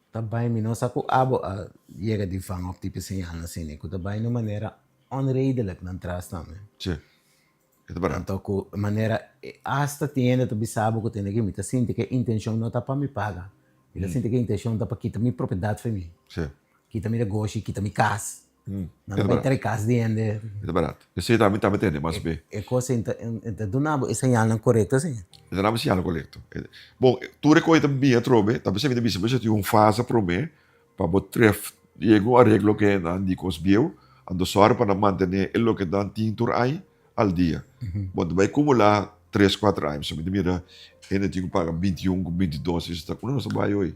Ta bai mi no sa ku abo a yega di van op tipo señalnan asina ku ta bai na un manera onredelijk nan tras tambe. Sí, e ta barat. Anto ku manera asta tin hende ta bisa bo ku tende ki mi ta sinti ku e intenshon no ta pa mi paga, mi ta sinti ku e intenshon ta pa kita mi propiedat for mi, Sí. kita mi negoshi, kita mi kas. Nan ta bai trae kas di hende. E ta barat. Esei tambe ta tende mas be. E kos ei ta duna bo e señalnan korekto si. E ta duna bo e señalnan korekto. Bon, tur e kos ei ta bia atrobe, ta bisa mi ta bisa bo tin un fase prome pa bo tref yega un areglo ke nan di kos bieu, anto sòru pa nan mantene e loke nan tin tur aña al dia. Bo ta bai kumulá tres kuater aña pasobra mi ta mira hende tin ku paga 21 ku 22 esei ta unda nos ta bai hoy.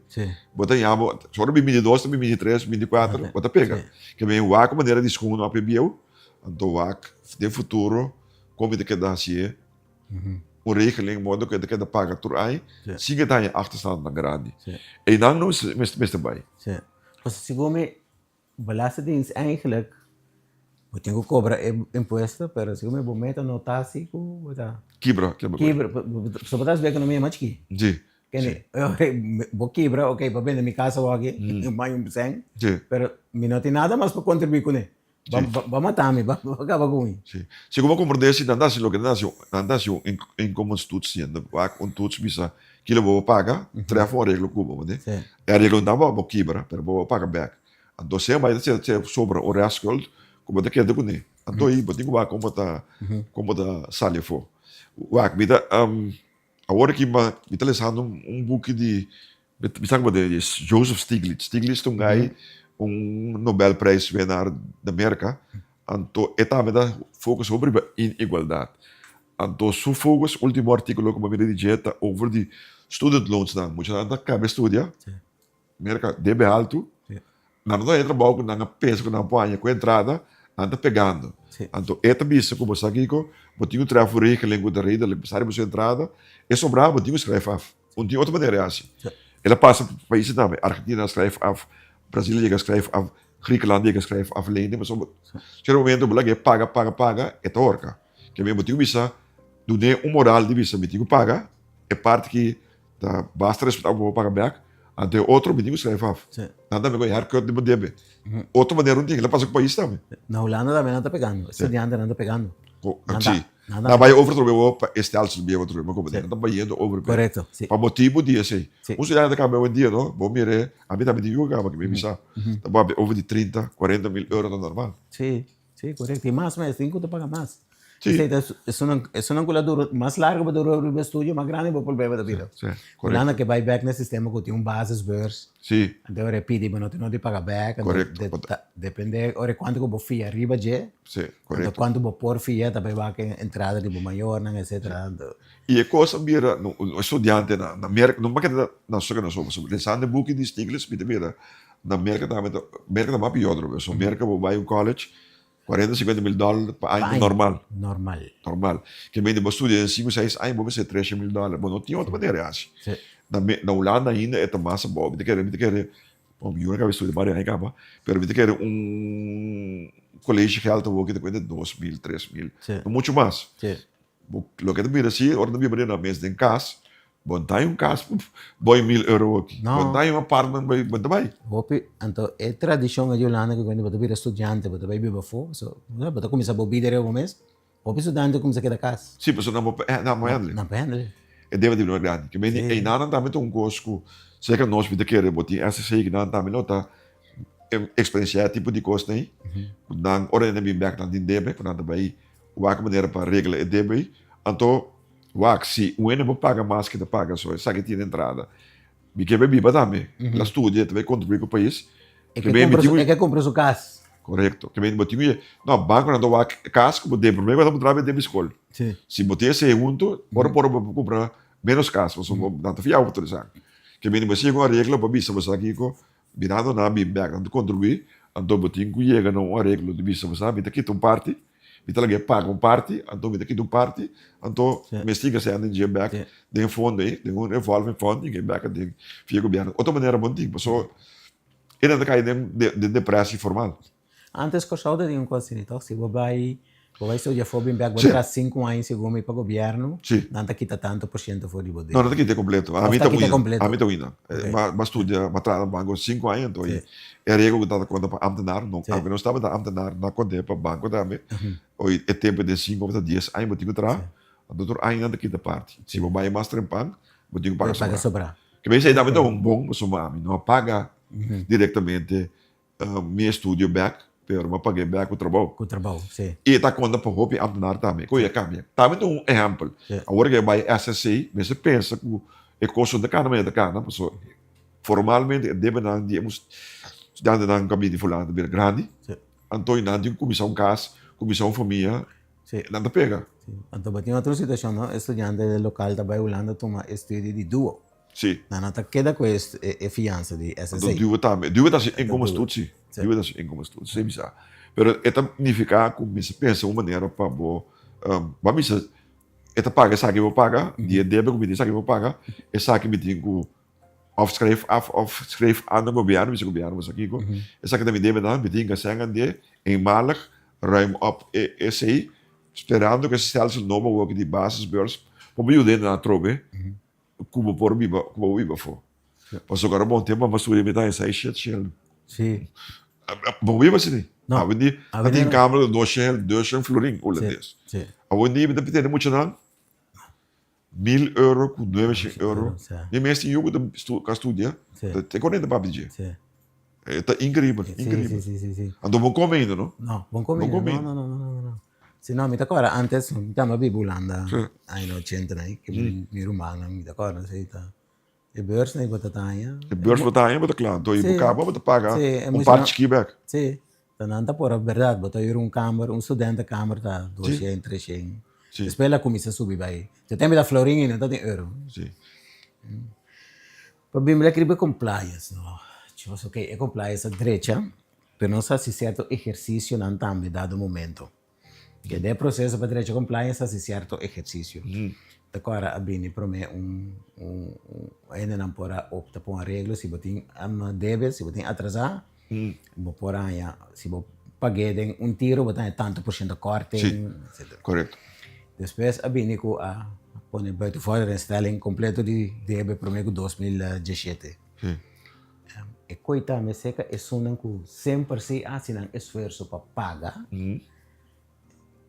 Bo ta yama bo si ora bin 22 ta bin 23 24 bo ta pega. Ke men wak manera di skun no a p'e bieu anto wak den futuro kon mi ta keda hasié un regeling modo ku e ta keda paga tur aña sin ke ta haña achterstandnan grandi. Einan nos mester bai. Pasobra segun mi Belastingdienst eigenlijk bo tin ku kobra e impuesto pero segun mi bo meta no ta asi ku bo ta Kibra, kibra. Kibra, so bo ta hasi bo ekonomia mas chikí. Si. Kende bo kibra ok pa bende mi kas awor aki mai un sèn pero mi no tin nada mas pa kontribuí kuné. Bo a mata mi, bo a kaba ku mi. Si. Segun bo komprendé si nan ta hasi loke nan ta hasi, nan ta hasi un inkomenstoets siendo wak un toets bisa kilo bo por paga, trèf un areglo ku bo, bo ntende? E areglo no ta pa bo kibra, pero bo por paga bèk. Anto sea bai ta sobra un restschuld ku bo ta keda kuné. Anto ei bo tin ku wak kon bo ta kon bo ta sali afó. Wak mi ta awor aki mi ta lesando un buki di Mi sa como di Joseph Stiglitz. Stiglitz ta un guy, un Nobel Prijs winnaar na Merca. Anto e tambe ta focus hopi riba inigualdad. Anto su focus, ultimo articulo cu mi a mira di dje ta over di student loans nan. Muchanan ta caba studia, Merca debe haltu. Nan no ta haña trabou ku nan a pensa ku nan por haña ku entrada, nan ta pegando. Anto e ta bisa ku bo sa kiko, bo tin ku traha for regeling ku ta redelijk basá riba su entrada, e sobrá bo tin ku skrijf af. Un tin otro manera e hasi. El a pasa pa paisnan tambe, Argentina a skrijf af, Brasil a yega skrijf af, Griekenland a yega skrijf af lening, pasobra sierto momento bo laga e paga, paga, paga, e ta horka. Ke men bo tin ku bisa, dun'é un moral di bisa mi tin ku paga e parti ki Ta basta respetá ku bo paga bèk, anto e otro mi tin ku skrijf af. Nan tambe ku e haircut di bo debe. Otro manera un tin, el a pasa ku pais tambe. Na Hulanda tambe nan ta pegando, e studiantenan ta pegando. Si, nan bai over trobe bo pa e stelsel bieu atrobe, ma komo nan ta bayendo over pe. Korekto, si. Pa motibu di esei. Un studiante ta kaba awendia no, bo mir'é, ami tambe tin yu ku kaba, mi bisa, ta papia over di 30, 40 mil euro ta normal. Si, si, korekto. I mas mes, tin ku ta paga mas. Esei ta esunnan esunnan ku la dura mas largu bo dura riba estudio mas grandi bo problema ta bira. Sí, Hulanda korekto. ke bai bèk na e sistema ku tin un basisbeurs. Sí. Anto ora e pidi bo no tin nodi paga bèk. Anto Korekto. de Bo ta. ta depende ora kuantu ku bo fia riba dje. Sí, Anto korekto. kuantu bo por fia ta bai wak e entrada di bo mayornan etcetera. Anto. I e kos a bira no un estudiante na na Merka no makeda na soke na so pasobra lesando e buki di Stiglitz mi ta mira na Merka tambe ta Merka ta mas pior trobe so Merka bo bai un college Cuarenta, cincuenta mil dòler pa aña ta normal. Normal. Normal. Ke mende bo studia den sinku, seis aña bo mester trece mil dòler. Bo no tin otro manera di haci. Sí. Na na Hulanda ainda e ta mas abou. Mi ta kere, mi ta kere, bon mi yu a kaba di studia varios aña kaba, pero mi ta kere un colegegeld awor ki ta cuenta 2000, 3000. Sí. No mucho mas. Sí. Bo loke ta bira si ora ta biba den nan mes den kas, bo no ta hay un kas boy mil euro aki. No. Bo no ta hay un apartment boy, bo no ta bai. Hopi, anto e tradishon di Hulanda ku bo ta bira studiante, bo ta bai biba afó, so bo ta kuminsá bo bida riba bo mes, hopi studiante ta kuminsá keda kas. Si, pasobra nan bo nan por handle. Nan por handle. E debe ta bira grandi. Ke mende einan nan tambe ta un kos ku serka nos mi ta kere bo tin SSC nan tambe lo ta eksperensiá e tipo di kosnan ei, ku nan ora nan bin bèk nan tin debe ku nan ta bai Wak manera pa regla e debe ei. Anto, wak, si un hende por paga mas ke ta paga so, esaki tin entrada. Mi ke bai biba tambe. El a studia, e ta bai kontribuí ku pais. E ke kumpra su, e ke kumpra su kas. Korekto. Ke bo tin ku, no, bankonan ta wak kas ku bo debe. Promé ku nan ta puntra bo e debe skol. Si bo tin esei huntu, ora por bo por kumpra ménos kas, pasobra bo nan ta fiaba bo tur esaki. Ke bo sigue un areglo pa bisa bo sa kiko, Mirando nan bin bek, nan ta kontribuí, anto bo tin ku yega na un areglo di bisa, bo sa, mi ta kita un parti, mi ta laga e paga un parti, anto mi ta kita un parti, anto mi stinga sèn den dje bek den e fondo ei, den un revolving fund, i bek den via gobièrnu. Otro manera bo no tin, pasobra e nan ta kai den depresi formal. Antes Kòrsou ta tin un kos asina tòg, si bo bai bo bai studia afó bin bèk bo traha sinku aña segun mi pa gobièrnu nan ta kita tantu por siento for di bo No, nan ta kita kompleto. Òf ta kita kompleto? Ami ta wina. Mi a studia, mi a traha na banko sinku aña anto e regel ku tabata konta pa ámtenar, no, aunke nos tabata ámtenar nan a kont'é pa banko tambe, oye e tempu den sinku òf ta dies aña bo tin ku traha, anto tur aña nan ta kita parti. Si bo bai mas trempan bo tin ku paga sobrá. Ke bes ei tambe ta un bon pasobra ami no a paga direktamente Mi estudio bek, pero mi a pag'é bek ku trabou. Ku trabou, si. I e ta konta pa hopi ambtenar tambe. Ku e a kambia. Tambe ta un ehèmpel. Awor ku e bai SSC, mester pensa ku e kos no ta kana manera ta kana, pasobra formalmente e debenan di e studiantenan ku a bini fulano ta bira grandi. Anto nan tin ku kuminsá un kas, kuminsá un famia, nan ta pega. Anto bo tin otro situashon, no? E studiante lokal ta bai Hulanda tuma e studio di duo. Sí. Nan no ta keda ku e fiansa di SSA. Anto duwe tambe. Duwe ta hasi inkomstenstoets si. Duwe ta hasi inkomstenstoets, si bisa. Pero e ta nifiká ku mester pensa un manera pa bo, bo a bisa e ta paga esaki bo paga, di e debe ku mi tin esaki bo paga, esaki mi tin ku òf skref af òf skref aan na gobièrnu, bisa gobièrnu bo sa kiko, esaki ta mi debenan, mi tin kasèn and'é, eenmalig ruim op e esei, sperando ku e stelsel nobo awor di basisbeurs por yuda hende nan atrobe. Ku bo por biba, ku bo biba afó. Pasobra ora bon tempu mas studia mi ta hesai shet shel. Sí. Bo biba asina? No. Awendia a tin kamer di dos shel, dos shen florin hulandes. Sí. Awendia mi ta tende muchanan mil euro ku nuebe shen euro. Mi mes tin yu ku ta studia, ta konenta papia dje. Sí. E ta increibel, increibel. Sí, sí, sí, sí. Anto bo come ainda, no? No, bon come ainda. No, no, no, no, no. Si no, mi ta kòrda antes, mi tamba biba Hulanda, aña ochenta nan, ku mi rumannan, mi ta kòrda si ta e beurs nan bo ta taña. E beurs bo ta haña bo ta kla, anto i bo kaba bo ta paga un parti chikí bèk. Sí, ta nan ta por bèrdat, bo ta hür un kamber, un studentenkamer ta doshen, treshen. Despues el a kuminsá subi bai. Te tempu ta florin i no ta tin euro. Sí. Pa bimbi la riba e compliance no, chos ok e compliance a drecha pero nos haci cierto ehercicionan tambe dado momento. Ke den e proceso pa drecha compliance haci cierto ehercicio. Ta cora a bini prome un un hendenan por a opta pa un areglo si bo tin debe si bo tin atrasa bo por haña si bo pag'e den un tiro bo ta haña tanto por ciento korting etcetera. Korekto. Despues a bini ku a pone buitenvorderingsstelling kompleto di debe prome ku 2017. E koi tambe seka esunnan ku semper si hasi nan esfuerso pa paga,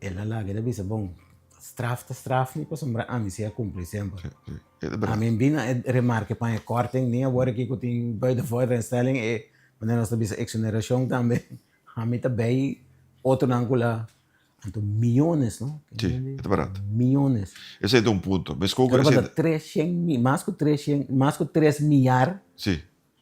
el a laga el a bisa bon straf ta straf mi pasobra ami si a kumpli semper. Ami bin na e remarke pa e korting ni awor aki ku tin buitenvorderingsstelling e manera nos ta bisa exonerashon tambe ami ta bei otronan ku la. Anto miyones, no? Sí, e ta barat. Miyones. Esei ta un punto. Mesco ku esei ta. 300, mas ku 300, mas ku 3 miar. Sí,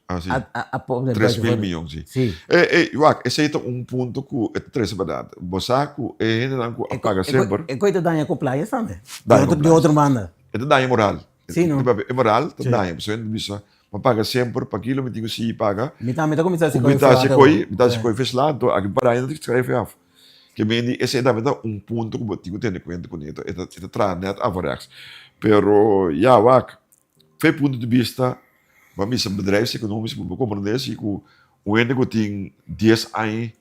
ah sí. 3000 miyon, sí. Sí. E, e, wak, esei ta un punto ku e ta trese barat. Bo sa ku e hendenan ku a paga semper. E koi ta daña compliance tambe. Daña compliance. Di otro banda. E ta daña moral. Sí, no? E moral ta daña. Pasobra hende ta bisa, mi a paga semper, pakilo mi tin ku sigui paga. Mi tambe ta kuminsá hasi koi. Mi ta hasi koi, mi ta hasi koi feslá, anto aki para hende ta skrefi af. Ke men di esei tambe ta un punto ku bo tin ku tene kuenta kuné. E ta e ta traha nèt averechts. Pero ya wak, fe punto di bista bo a bisa bedrijfseconomisch bo por komprendé si ku un hende ku tin dies aña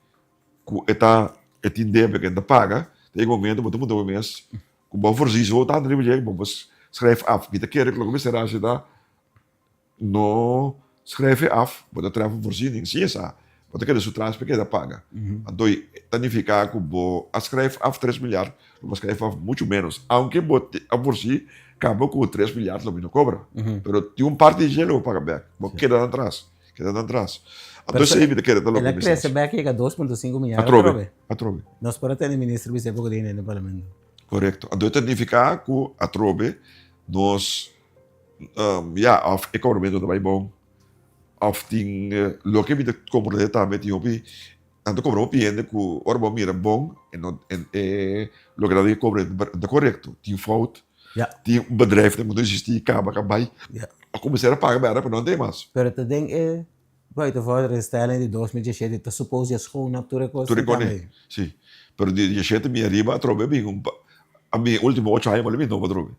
ku e ta e tin debe ku e ta paga, ta yega un momento bo ta puntra bo mes ku bo a voorzien zo tantu riba dje ku bo por schrijf af. Mi ta kere ku loke mester hasi ta No schrijf e af, bo ta tref un voorziening, si esa, bo ta keda su tras pa e keda paga. Anto ta nifica cu bo a schrijf af tres milyard, lo bo a schrijf af mucho menos, aunke bo a voorzi caba cu tres milyard lo mi no cobra, pero tin un parti di dje lo bo paga bek, bo keda nan tras, keda nan tras. Anto esey mi ta kere ta loke mi sa. El a crece bek yega 2.5 milyard atrobe. Atrobe. Nos por a tene minister bisa e poco di hende den parlamento. Correcto. Anto ta nifica cu atrobe nos. Ya, of e kobramentu ta bai bon, of tin loke mi ta komprendé tambe tin hopi, nan ta kobra hopi hende ku ora bo mira bon e no e loke nan ta kobra no ta korekto, tin fout, tin un bedrijf ku no eksistí kaba ka bai, a kuminsá a paga bèrdè pero no tin mas. Pero ta den e buitenvorderingsstelling di 2017 ta suppose di a schoon op tur e kos Tur e kos, si. Pero di diesshete mi ariba atrobe a bin un a bin ultimo ocho aña mi nobo atrobe.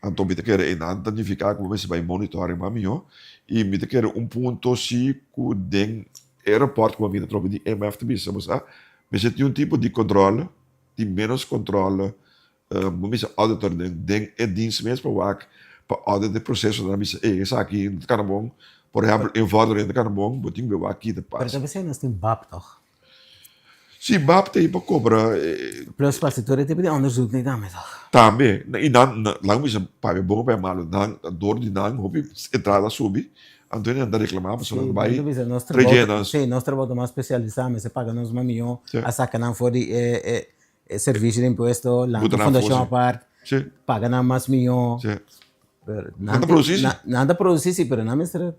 Anto mi ta kere einan ta nifiká ku bo mester bai monitoring mas mihó i mi ta kere un punto si ku den e rapòrt ku bo a mira atrobe di IMF ta bisa bo sa mester tin un tipo di kòntròl, tin ménos kòntròl, bo mester auditor den den e dins mes pa wak pa audit e prosesonan a bisa ey esaki no ta kana bon, por ehèmpel invordering no ta kana bon, bo tin ku wak kita pasa. Pero ta bisa nos tin bab tòg? Si bab ta pa cobra. Plus pa si tur e tipo di onderzoek ni tambe toch? Tambe, y nan, laga mi bisa papia bon o papia malo, nan door di nan hopi entrada a subi, anto nan ta reclama pasobra nan ta bay trece nan. Si, nos trabou ta mas specialisa, mester paga nos mas miyo a saca nan for di e servicio di impuesto, lanta un fundacion apart, paga nan mas miyo. Nan ta produci si. Nan ta produci si, pero nan mester,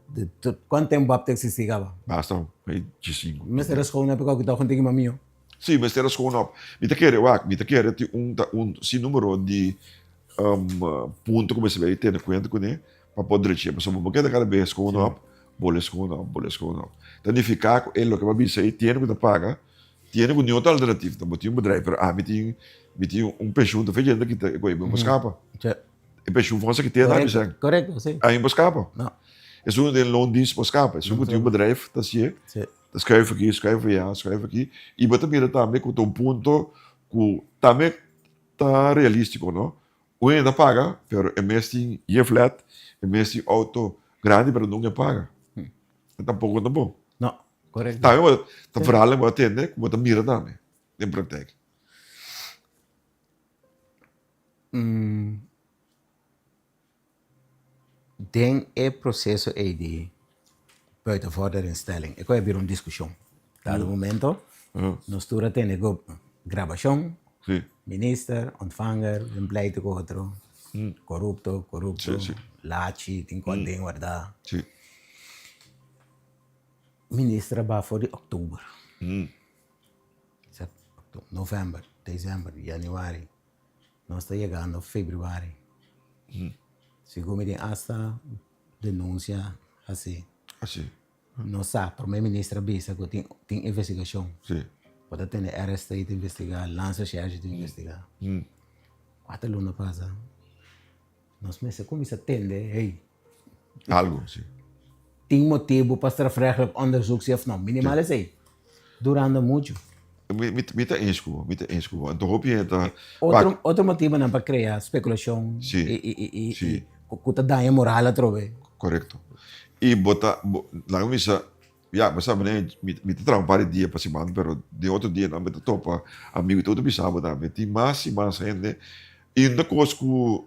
cuanto tempo bab ta existi caba? Basta, bay djisinku. Mester a schoon op cu ta junta ki mamiyo. Si, mester a schoon op. Mi ta kere, wak, mi ta kere tin un, ta un sinnumero di punto cu mester bay tene cuenta cune pa por drechi. Pasobra bo keda cada bes schoon op, bole schoon op, bole schoon op. Ta nifica cu e loke bo a bisa ey tiene cu ta paga, tiene cu niun otro alternativa. Bo tin un bedrijf, pero ami tin, mi tin un pensioen ta fecha ta kita e cu ey bo scapa. E pensioenfonds aki te na bisa. Correcto, sí. Ahí por scapa. No. Esun den loondienst por scapa. Esun ku tin un bedrijf ta hacié. Sí. Ta schuif aki, schuif allá, schuif aki. I bo ta mira tambe ku ta un punto ku tambe ta realístiko, no? Un hende ta paga, pero e mes tin yen flat, e mes tin auto grandi, pero nunca e paga. E tampoko ta bon. No, correcto. Tambe bo ta verhalen bo a tende ku bo ta mira tambe den praktijk. Den e proseso ei di buitenvorderingsstelling e koe a bira un diskushon. Dado momento nos tur a tene ku grabashon, minister, ontvanger, den pleito ku otro, korupto, korupto, lachi, tin kòt den wardá. Minister a baha for di òktober, novèmber, desèmber, yanüari. Nos ta yegando februari. Segun mi tin hasta denuncia haci. Haci. No sa, prome minister a bisa cu tin tin investigacion. Si. Bo ta tene RST ta investiga, Landsrecherche ta investiga. Cuater luna pasa, nos mester cuminsa tende, hey. Algo, si. Tin motibu pa strafrechtelijk onderzoek si of no? Minimal esei. Durando muchu. Mi, mi, mi ta eens ku bo, mi ta eens ku bo. Anto hopi hende ta. Otro, otro motibunan pa krea spekulashon Si, i, i, i, i, si. i ku, ku ta daña moral atrobe. Korekto. I bo ta, bo, laga mi bisa, ya, bo sa manera mi, mi ta traha un par di dia pa siman, pero den otro dianan mi ta topa amigu i tur ta bisa bo tambe, tin mas i mas hende, i un ta kos ku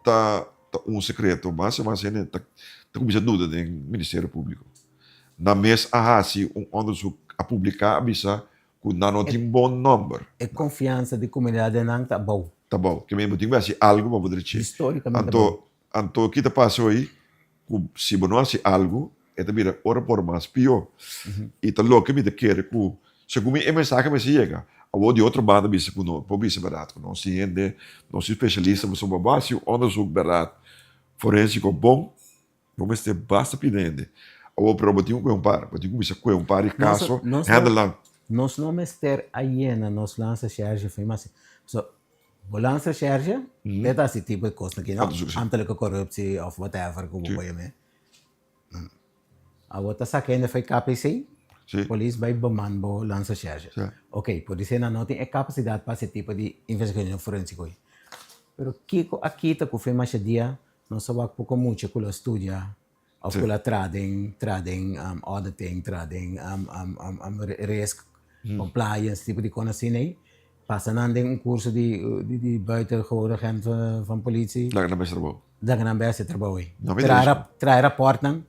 ta Ta un sekreto, mas i mas hende ta kuminsá duda den Ministerio Públiko. Nan mes a hasi un òndersuk, a publiká, a bisa Ku nan no tin bon nòmber. E konfiansa di komunidat den nan ta abou. Ta abou. Ke men bo tin ku hasi algu pa bo drechi. Histórikamente abou. Anto, anto ki ta pasa hoy? Ku si bo no hasi algu, e ta bira ora por mas pió. I ta loke mi ta kere ku segun mi e mensahe mester yega. Awor di otro banda bisa ku no por bisa bèrdat ku nos tin hende, nos tin spesialista pasobra bo a hasi un onderzoek bèrdat forensiko bon. Bo mester basta pida hende. Awor, pero bo tin ku kue un par. Bo tin ku kuminsá kue un par di kaso, handle nan. Nos no mester a yena nos landsrecherche fin mas. So, bo landsrecherche e ta hasi tipo e kosnan aki, no? Ambtelijke corruptie of whatever ku bo por yam'é. Awor ta saka hende for e KPC, polis bai beman bo landsrecherche. Ok, podisé nan no tin e kapasidat pa hasi e tipo di investigashon forensiko ei. Pero kiko a kita ku fin masha dia Nos a wak poko mucha ku lo studia òf ku lo a traha den traha den auditing, traha den risk, compliance, tipo di kos asina ei. Pasa nan den un kurso di di buitengewoon agent van politie. Laga nan bai hasi trabou. Laga nan bai hasi trabou ei. Traha e rapòrtnan.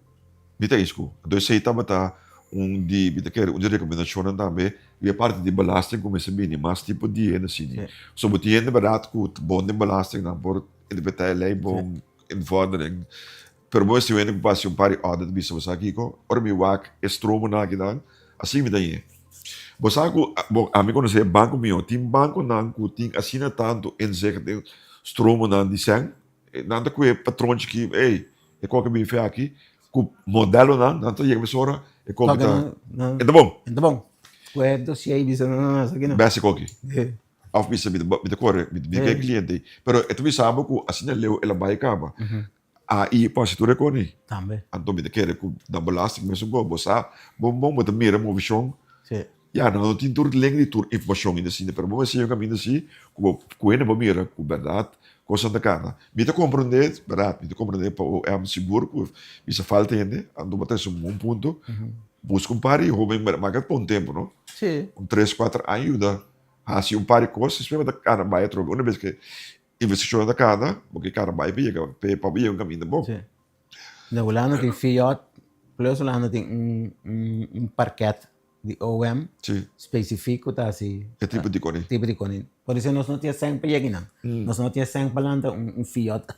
Mi ta isku. Anto esei tabata un di, mi ta kere, un di rekomendashonnan tambe di e parti di belasting ku mester bini mas tipo di hende asina. So bo tin hende bèrdat ku ta bon den belasting nan por interpretá e lei bon, invordering. Pero bo mester wende ku por hasi un par di audit bisa bo sa kiko, ora mi wak e stromonan akinan, asina mi ta hañ'é. Bo sa ku, bon, ami konosé e banko mihó, tin bankonan ku tin asina tantu inzicht den stromonan di sèn, nan ta kue patronchi ki, ey, e koke bin fe aki, ku modelonan, nan ta yega mesora, e koke ta, e ta bon. E ta bon. Kue dossier bisa, no, no, no, esaki no. Bèsi koki. Of bisa mi ta kore, mi ta e kliente ei. Pero e ta bisa bo ku asina leu el a bai kaba. AI por hasi tur e kos ei. Tambe. Anto mi ta kere ku nan belasting mesun bo, bo sa bon bon bo ta mira movishon. Si. Ya, nan no tin tur link di tur informashon ainda asina, pero bo mester yega un kaminda si ku bo ku hende por mira ku bèrdat kosnan ta kana. Mi ta komprondé, bèrdat, mi ta komprondé pa OM sigur ku bisa falta hende, anto bo ta hasi un bon punto. Buska un par di hoben, maka pa un tempu, no? Si. Un tres, kuater aña yuda Hasi un par di kos, despues bo ta kana bai atrobe. Una bes ku investigashon ta kana, bo ke kana bai pa yega pa bo yega un kaminda bon. Sí. Na Hulanda tin FIOD, plus Hulanda tin un un parket di OM Sí. spesifik ku ta hasi E tipo di koni. tipo di koni. Por eso nos no tin e sèn pa yega einan. Nos no tin e sèn pa lanta un FIOD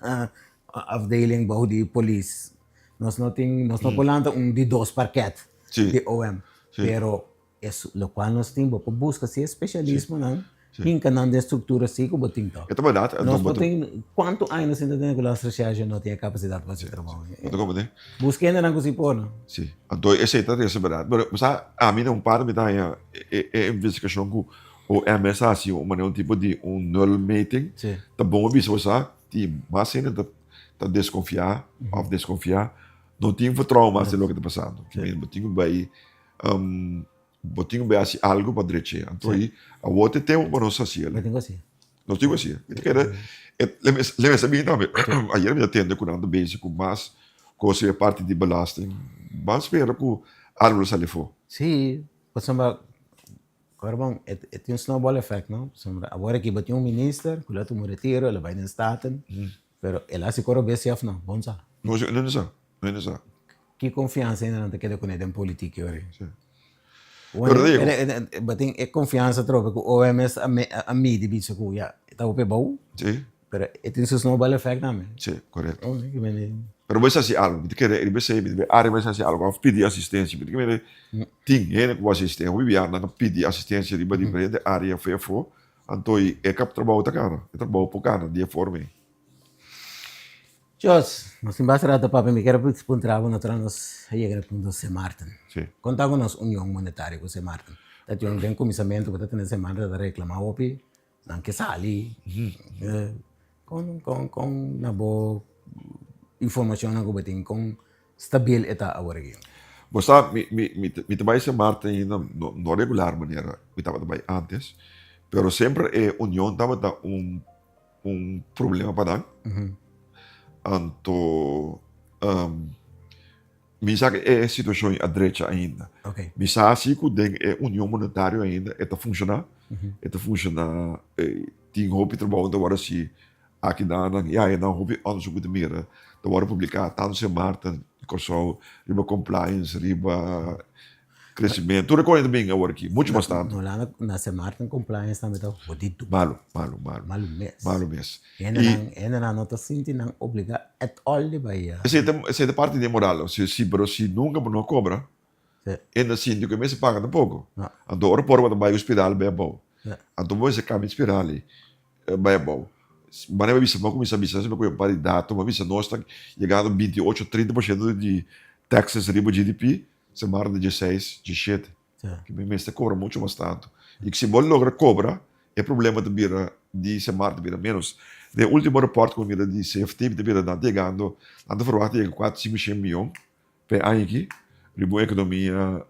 afdeling bou di polis. Nos no tin, nos no por lanta un di dos parket Sí. di OM. Sí. Pero Es locual nos tin, bo por busca si e specialismonan, hinca nan den structura si cu bo tin toch. E ta berdad. Nos por tin, cuanto aña nos tin ta tene cu Landsrecherche no tin e capacidad pa haci trabao. Bo ta comprende? Busca hendenan cu si por, no? Si. Anto esey ta resa berdad. Pero bo sa, ami na un parte mi ta haña e investigacion cu OMS a haci un manera un tipo di un nulmeting, ta bon pa bisa bo sa, tin mas hende ta desconfia of desconfia, no tin vertrouwen mas den loke ta pasando. Bo tin cu bay Bo tin ku bai hasi algu pa dreche. Anto i awor ta e tempu pa nos hasi el. Bo tin ku hasi. Nos tin ku hasi. Mi ta kere, le mester bin tambe. Ayer mi ta tende ku nan ta bezig ku mas kos riba e parti di belasting. Ban spera ku algu lo sali afó. Sí, pasobra ora bon e tin un snowball effect no. Pasobra awor aki bo tin un minister ku lo a tuma un retiro, el a bai den Staten. Pero el a hasi koro bes si of no? Bon sa. No, no sa. No sa. Ki konfiansa hende nan ta keda kuné den politik yori? Sí. Pero digo. Bo tin e konfiansa atrobe ku OMS a midi bisa ku ya e ta hopi abou. Sí. Pero e tin su snowball effect tambe. Sí, korekto. Pero bo hasi algu, mi ta kere riba esei, mi ta bai ariba hasi algu òf pidi asistensia. Mi ta kere tin hende ku asistensia, hopi biaha nan a pidi asistensia riba diferente área afó i afó. Anto e kap trabou ta gana, e trabou por gana di e forma ei. Jos, nos tin basta rato papia, mi kier puntra bo natural nos a yega na e punto Sint Maarten. Sí. Kon ta ku nos union monetario ku Sint Maarten? Ta tin den kuminsamentu ku ta tene Sint Maarten ta reklama hopi, nan ke sali. Kon kon kon na bo informashonnan ku bo tin kon stabil e ta awor aki? Bo sa, mi, mi, mi, mi ta bai Sint Maarten ainda, no, no regular manera mi tabata bai antes, pero semper e union tabata un, un problema pa nan. Anto, mi sa ku e situashon a drecha ainda. Mi sa si ku den e union monetario ainda e ta funshoná, e ta funshoná, tin hopi trabou ta wòrdu hasi Aki nan ya e nan hopi onderzoek ku ta mira ta wòrdu publiká tantu Sint Maarten, Kòrsou riba compliance, riba. Crecimiento. Tur e cosa ta bin awor aki, mucho mas tanto. Na Hulanda na Sint Maarten compliance tambe ta hodido. Malo, malo, malo. Malo mes. Malo mes. Hendenan, hendenan no ta sinti nan obliga at all di bai ya. Esei ta, esei ta parti di e moral. Si, si, pero si nunca bo no a cobra, e no sinti cu e mester paga tampoco. Anto ora por bo ta bai hospital bai abou. Anto bo mester cambia e spiral ei. Bai abou. Manera mi a bisa, mi a cuminsa bisa, mi a coge un par di dato, mi a bisa nos ta yegando 28, 30% di taxes riba GDP. Semana di dieseis, diesshete. Ki mi mester kobra muchu mas tantu. I si bo logra kobra, e problema ta bira di semana ta bira ménos. Den e último repòrt ku mi mira di CFT, mi ta mira nan ta yegando, nan ta ferwagt di yega kuater, sinku shen mion pa e aña aki riba un ekonomia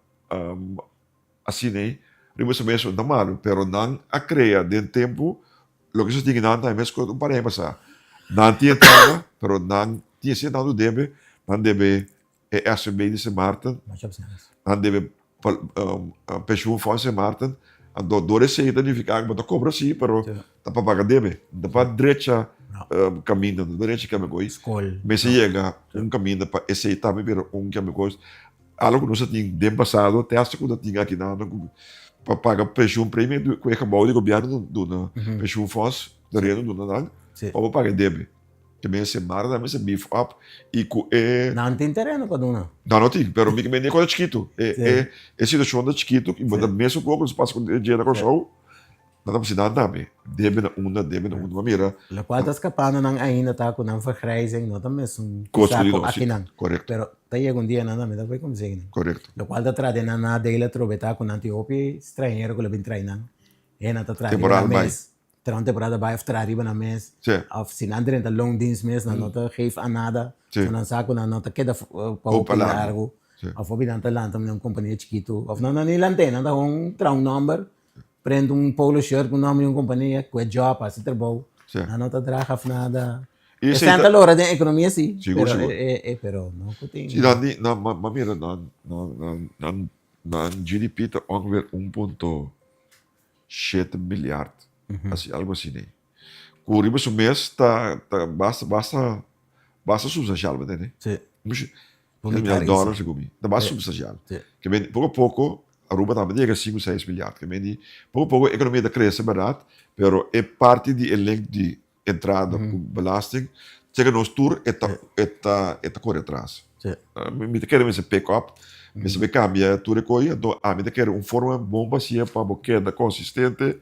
asina ei. Riba su mes no ta malu, pero nan a krea den tempu loke su tin nan tambe meskos un par di aña pasá. Nan tin entrada, pero nan tin asina tantu debe, nan debe E SVB di Sint Maarten, nan debe pensioenfonds Sint Maarten, anto door esei ta nifiká ku bo ta kobra sí, pero ta pa paga debe, no ta pa drecha kaminda, no ta drecha kende kos. Mester yega un kaminda pa esei tambe bira un kende kos, algu ku nos a tin den pasado te hasta ku ta tin aki nan ku pa paga pensioenpremie ku e gebou di gobièrnu duna pensioenfonds, tereno duna nan pa bo paga e debe. Te mester mara nan mester beef up y cu e. Nan tin tereno pa duna. Nan no tin, pero mi ke mende e cosa chikitu. E e e situacion ta chikitu y bo ta mesun poco nos pasa cu dje na Corsou, nan ta bisa nan tambe debe na unda, debe na unda. Bo mira. Locual ta scapando nan ainda ta cu nan vergrijzing no ta mesun pisa cu akinan. Correcto. Pero ta yega un dia nan tambe ta bay cuminsa nan. Correcto. Locual ta traha den nan nadeel atrobe ta cu nan tin hopi stranhero cu lo bin trae nan. E nan ta traha riba nan mes. Traha un temporada bai of traha riba nan mes. Of si nan drenta loondienst mes, nan no ta geef aan nada. So nan sa ku nan no ta keda pa hopi largu. Of hopi nan ta lanta un kompania chikitu. Of nan no ni lant'é, nan ta gewoon traha un nòmber, prent un polo shirt ku nòmber di un kompania, kue job, hasi trabou. Nan no ta draga of nada. Esei ta lora den ekonomia si, pero no ku tin. Si nan di, nan, ma mira nan, nan, nan, nan GDP ta ongeveer un punto shete milyard, asi algo asina ei. Ku riba su mes ta ta basta basta basta substansial, bo tende? Sí. Mucho milyard dòler segun mi, ta basta substansial. Ke men poko poko Aruba tambe ta yega sinku seis milyard, ke men di poko poko ekonomia ta krese bèrdat, pero e parti di e link di entrada ku belasting chega nos tur e ta e ta e ta kore atras. Mi ta kere mester pick up, mester bay kambia tur e koe, anto ami ta kere un forma bon pa hacié pa bo keda konsistente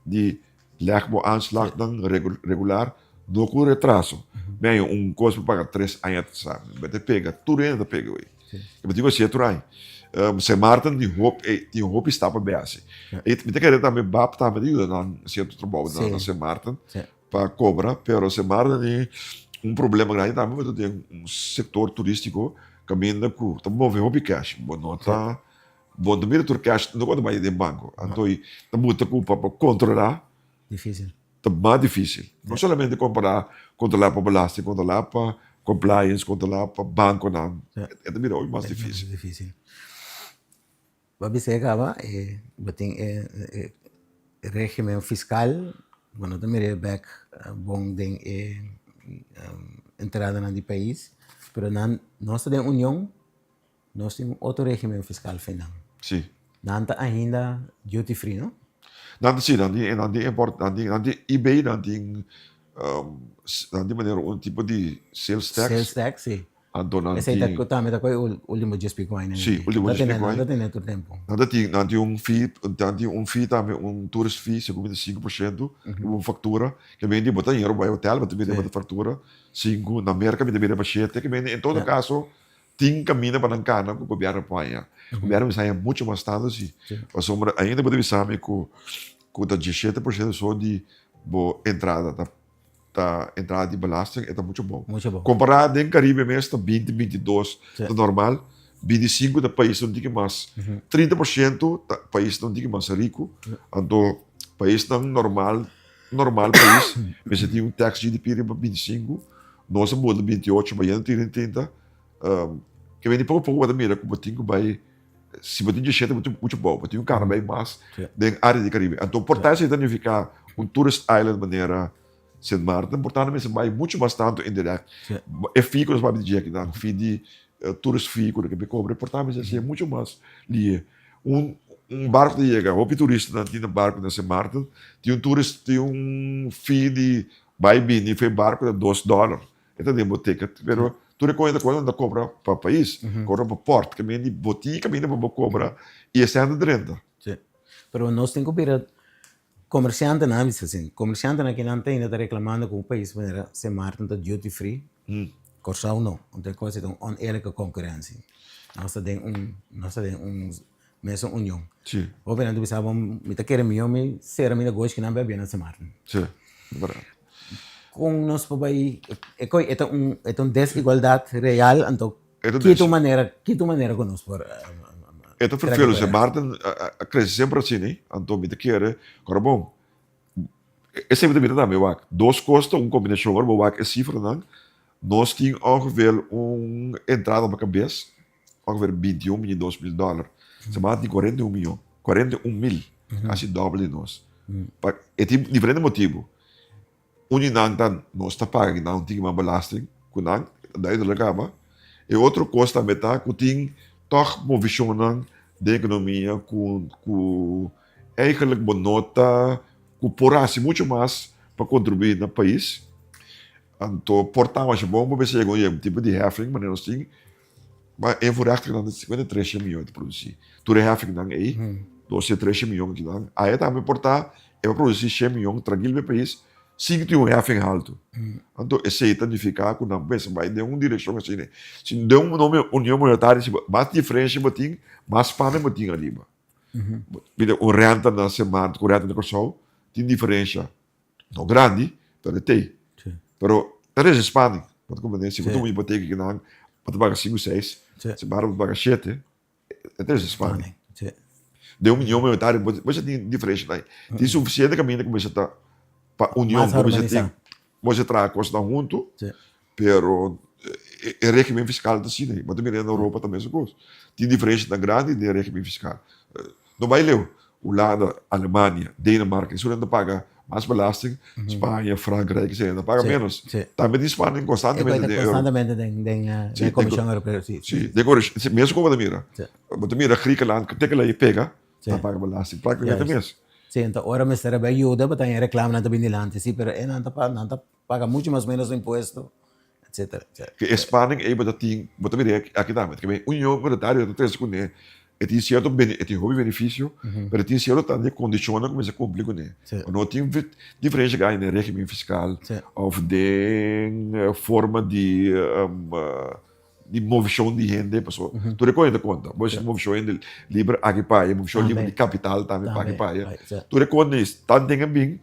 di leg bo aanslagnan regular no ku retraso. Mi haña un kos pa paga tres aña atrasá, mi ta pega, tur hende ta pega hoy. Mi tin ku hacié tur aña. Sint Maarten tin hopi tin hopi stap pa bay haci. Mi ta kere tambe bap tambe ta yuda nan cierto trabou na Sint Maarten pa cobra, pero Sint Maarten tin un problema grandi tambe pasobra tin un sector turistico caminda cu ta move hopi cash, bo no ta bo no ta mira tur cash no ta bay den banco, anto ta buta cu pa controla. Dificil. Ta mas dificil. No solamente compara, controla pa belasting, controla pa compliance, controla pa banconan. E ta bira hopi mas dificil. Dificil. Bo a bisa e caba, e bo tin e regimen fiscal, bo no ta mira e bek bon den e entradanan di pais, pero nan, nos ta den union. Nos tin un otro regimen fiscal fe nan. Sí. Nan ta ainda duty free, no? Nan ta sí, nan tin, nan tin import, nan tin, nan tin eBay, nan tin, nan tin manera un tipo di sales tax. Sales tax, sí. Anto nan Esei ta tin. tambe ta koe ultimo djes pico aña. Sí, ultimo djes pico aña. Nan ta tene tur tempo. Nan ta tin, nan tin un fee, nan tin un fee tambe, un tourist fee, segun mi ta 5% riba un factura. Ke bende bo ta yera bo bai hotel, bo ta bende bo ta factura sinku, na Merca mi ta bende pa shete. Ke bende en todo caso Tin kaminda pa nan kana ku gobièrnu por haña. Gobièrnu mester haña muchu mas tantu si. Pasobra ainda bo ta bisa mi ku ku ta 17% so di bo entrada ta ta entrada di belasting e ta muchu bon. Kompará den Karibe mes ta 20, 22 ta normal, 25 ta paisnan un tiki mas, 30% ta paisnan un tiki mas riku, anto paisnan normal normal pais mester tin un tax GDP riba 25, nos a bota 28 bayendo tin 30. Ke bini poko poko bo ta mira ku bo tin ku bai, si bo tin diesshete bo tin muchu bou, bo tin ku kana bai mas den área di Karibe. Anto por ta esei ta nifiká un tourist island manera Sint Maarten, por tanto mester bai muchu mas tantu indirèkt. E fee ku nos papia di dje akinan, fee di tourist fee ku lo ke kobra, por ta mester hasié muchu mas lihe. Un un barku ta yega, hopi turistanan tin na barku na Sint Maarten, tin un turist tin un fee di bai bini for e barku ta dos dòler. E ta den bo ticket, pero tur e koe ta koe nan ta kobra pa pais, kobra pa port, ke men di bo tin kaminda pa bo kobra i e sèn ta drenta. Sí, pero nos tin ku bira komersiantenan a bisa asin, komersiantenan kinan ta ainda ta reklamando ku un pais manera Sint Maarten ta duty free, Kòrsou no, anto e kos ei ta un oneerlijke konkurensia. Nos ta den un, nos ta den un mesun union. Sí. Hopi nan ta bisa bo, mi ta kere mihó mi sera mi negoshi kinan bai bia na Sint Maarten. Sí, bèrdat. Kon nos por bai, e koi e ta un, e ta un desigualdat real, anto ki ta un manera, ki ta un manera ku nos por E ta ferfelu, Sint Maarten a krese semper asina, anto mi ta kere, kòrda bon, Esei bo ta mira tambe wak. Dos kos ta un kombinashon. Ora bo wak e sifranan, nos tin ongeveer un entrada pa kabes ongeveer 21 miyon 2 mil dòler. Semana tin 41 miyon, 41 mil, kasi dòbel di nos. Pa e tin diferente motibu. Un di nan ta nos ta paga nan un tiki mas belasting ku nan, duidelijk kaba. E otro kos tambe ta ku tin tòg movishonnan den ekonomia ku ku Eigenlijk bo no ta ku por hasi mucho mas pa kontribuí na pais. Anto por ta masha bon pa mester yega un tipo di heffing manera nos tin, ma invoerrechtelijk nan ta sinkuenta i tres miyon ta produsí. Tur e heffingnan ei, dos i tres miyon akinan, aya tambe por ta e por produsí shen miyon trankil pa e pais sin tin un heffing haltu. Anto esei ta nifiká ku nan mester bai den un direkshon asina. Si den un union monetario si mas diferensha bo tin, mas pane bo tin ariba. Mira, un renta na Sint Maarten ku renta na Kòrsou tin diferensha. No grandi, pero e tei. Pero ta resa spanning. Bo ta komprendé? Si bo tuma un hipoteka kinan, bo ta paga sinku seis, Sint Maarten bo ta paga shete, e ta resa spanning. Den un union monetario bo bo tin diferensha nan. Tin sufisiente kaminda ku mester ta pa union ku mester tin. Bo sa traha kosnan huntu, pero e regimen fiskal ta asina. Bo ta mira na Europa ta mesun kos. Tin diferenshanan grandi den e regimen fiskal. No bai leu, Hulanda, Alemania, Denemarken, esun nan ta paga mas belasting, Spaña, Frankrijk, esei nan ta paga ménos. Tambe tin spanning konstantemente den euro. Konstantemente den Komishon Europeo. Si, den Komishon, mesun kon bo ta mira. Bo ta mira Griekenland, te kila e pega, ta paga belasting práktikamente mes. Sí, enton ora mester a bai yuda bo ta haña reclamo nan ta bini dilanti, sí, pero e nan ta paga, nan ta paga mucho mas menos impuesto, etcetera, etcetera. Ke e spanning ei bo ta tin, bo ta mira aki tambe, ke men Union Monetario ta trese kuné, e tin sierto bene, e tin hopi benefisio, pero e tin sierto tambe kondishonnan ku mester kumpli kuné. Bo no tin diferensha grandi den regimen fiskal òf den forma di di movishon di hende paso tur e koe ta konta bo hasi movishon hende liber aki pa aya movishon liber di kapital tambe pa aki pa aya tur e koe tan den a bin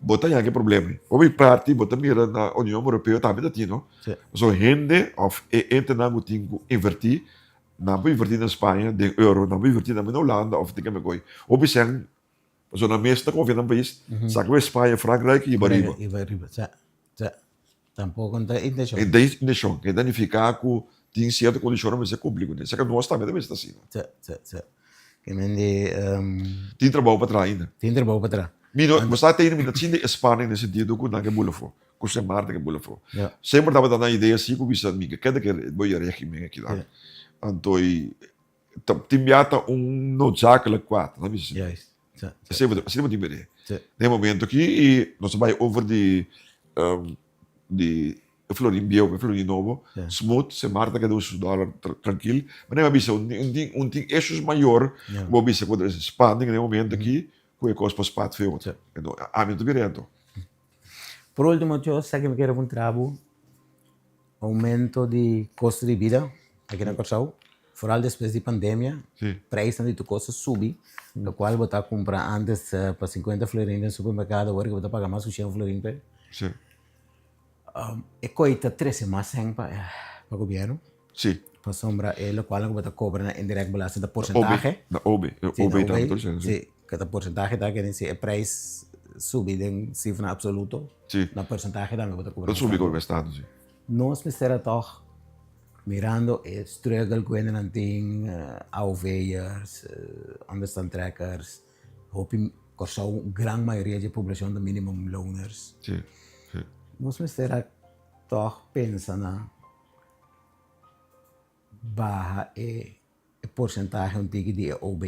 bo ta yega e problema hopi parti bo ta mira na Union Europeo tambe ta tin no paso hende of e entenan ku tin ku inverti nan por inverti na Spaña den euro nan por inverti tambe na Hulanda of tin kende koe hopi sèn paso nan mes ta konfia nan pais saka bo Spaña Frankrijk i bo ariba. Tampoco no ta intencion. E ta intencion. E ta nifica cu tin cierto condicionnan mester cumpli cu ne. Esaki nos tambe ta mester asina. Si, si, si. Ke men di. Tin trabou pa traha ainda. Tin trabou pa traha. Mi no, bo sa te ainda mi ta sinti e spanning den sentido cu nan ke bula afo. Cu Sint Maarten ke bula afo. Semper tabata nan idea si cu bisa mi ke keda ke bo e regimen aki nan. Anto y tin bia ta un noodzakelijk kwaad. Nan bisa asina. Juist. Asina bo asina bo tin mira. Den e momento aki y nos a bai over di di e florin bieu pa e florin nobo, smooth, Sint Maarten ta keda usa su dòler trankil. Ma nan a bisa un tin un tin issues mayor ku bo bisa ku ta spanning den e momento aki ku e kos por spat fe otro. Ami no ta mira anto. Por ultimo Cho, sa ke mi kere puntra bo, Aumento di kosto di bida aki na Kòrsou, foral despues di pandemia, preisnan di tur kos a subi, lokual bo ta kumpra antes pa sinkuenta florin den supermerkado, awor bo ta paga mas ku shen florin p'e. E koi ta trese mas sèn pa pa gobièrnu. Pasobra e lokual ku bo ta kobra na indirect belasting ta porsentahe. Na OB, na OB tambe ta trese. Si, ku ta porsentahe ta kende si e preis subi den sifra absoluto. Na porsentahe tambe bo ta kubra. Ta subi ku bastante, si. Nos mester a tòg mirando e struggle ku hendenan tin, AOV'ers, onderstandtrekkers, hopi Kòrsou gran mayoria di e poblashon ta minimumloners. Nos mester a tòg pensa na baha e porsentahe un tiki di e OB.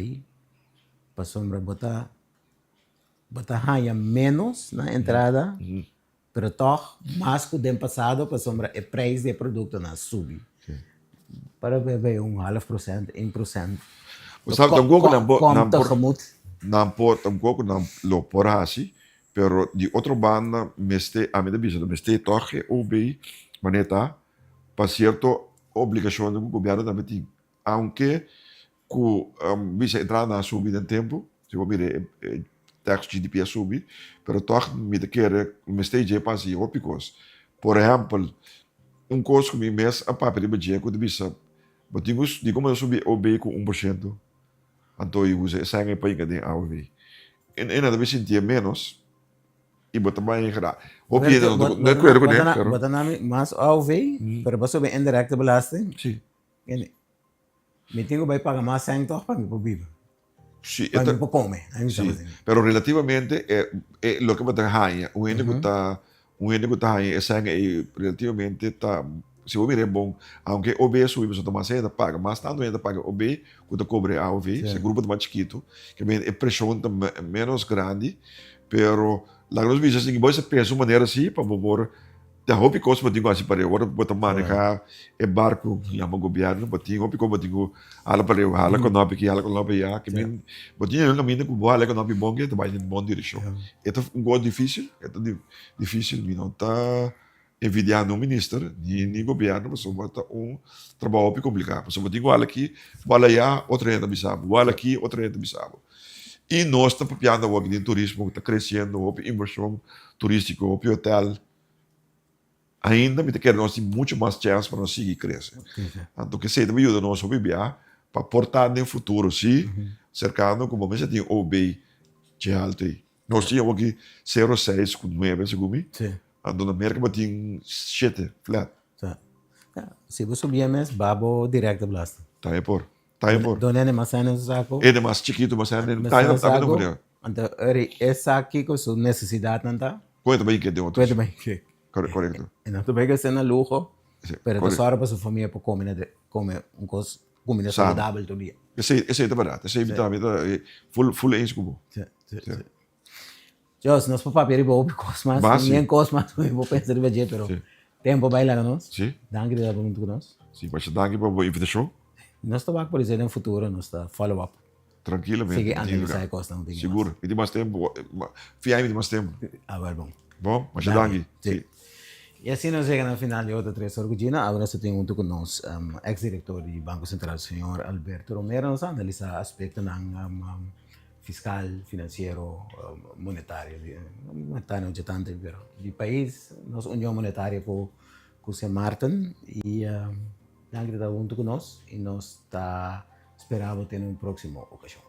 Pasobra bo ta bo ta haña ménos na entrada, pero tòg mas ku den pasado pasobra e preis di e produktonan a subi. Para bay un half prosènt, un prosènt. Bo sabi tampoko nan por, Kom nan por, tegemoet. nan por tampoko nan lo por hasi, pero di otro banda mester, ami ta bisa mester tòg e OB manera ta pa sierto obligashonnan ku gobièrnu tambe tin, aunke Ku bisa entrada a subi den tempu, si bo mira e tax GDP a subi, pero tòg mi ta kere mester dje pa hasi hopi kos. Por ehèmpel, un kos ku mi mes a papia riba dje ku ta bisa, bo tin ku dikon bo ta subi OB ku un por shento, anto i usa e sèn ei pa yega den AOV. E nan ta bin sintié ménos i bo ta bai engrá. Hopi hende no ta di akuerdo kuné, pero. Bo ta nami mas AOV, pero bo a subi indirecte belasting. Si. Mi tin ku bai paga mas sèn tòg pa mi por biba. Sí, Pa mi por kome. Sí, pero relativamente e e loke bo ta haña, un hende ku ta un hende ku ta haña e sèn ei relativamente ta si bo mira e bon, aunke OB a subi pasobra ta mas hende ta paga, mas tantu hende ta paga OB ku ta kobra e AOV, si e grupo ta mas chikitu, ke men e preshon ta menos grandi, pero laga nos bisa si bo a pensa un manera asi pa bo por Ta hopi kos bo tin ku hasi pareu. Ora bo ta maneha e barku ku yama gobièrnu, bo tin hopi kos bo tin ku hala pareu, hala konopi aki, hala konopi aya. Ke men bo tin un kaminda ku bo hala e konopi bon ke ta bai den bon direkshon. E ta un kos difisil, e ta difisil. Mi no ta envidiá no minister ni gobièrnu pasobra ta un trabou hopi kompliká. Pasobra bo tin ku hala aki, bo hala aya, otro hende ta bisa bo, bo hala aki, otro hende ta bisa bo. I nos ta papiando awor aki den turismo ku ta kresiendo, hopi invershon turístiko, hopi hotel. Ainda mi ta kere nos tin mucho mas chèns pa nos sigui krese. Anto kesei ta yuda nos hopi bia pa por ta den futuro si serkano ku bo mester tin OB dje haltu ei. Nos tin awoki sero seis ku nuebe segun mi. Anto na Merka bo tin shete flat. Si bo subi e mes ba bo directe belasting. Ta e por. Ta e por. Done mas hende su saco. E mas chikitu mas hende. Mas hende saco. Anto eri e sa kiko su necesidadnan ta. Koe ta bai ke den otro. Koe ta bai ke. Korekto. E no ta bai gasta na luho, pero ta sòru pa su famia por kome na kome un kos kumida saludabel tur dia. Esei esei ta bèrdat. Esei mi ta mi ta ful ful eens ku bo. Si si si. Jos, nos por papia riba hopi kos mas, tin yen kos mas ku mi por pensa riba dje, pero tempu bai laga nos. Danki di tabata huntu ku nos. Si, masha danki pa bo invitashon. Nos ta wak por esei den futuro nos ta follow up. Trankilamente. Sigui analisá e kosnan un tiki mas. Sigur. Mi tin mas tempu. Fin aña mi tin mas tempu. Awor bon. Bon, masha danki. Si. I asina nos yega na final di otro Tres Or ku Gina. Awor nos ta tin huntu ku nos ex direktor di Banko Sentral señor Alberto Romero. Nos a analisá aspektonan fiskal, finansiero, monetario, monetario no dje tantu pero di pais, nos union monetario ku ku Sint Maarten i danki di ta huntu ku nos i nos ta Spera bo tene un próximo ocasion.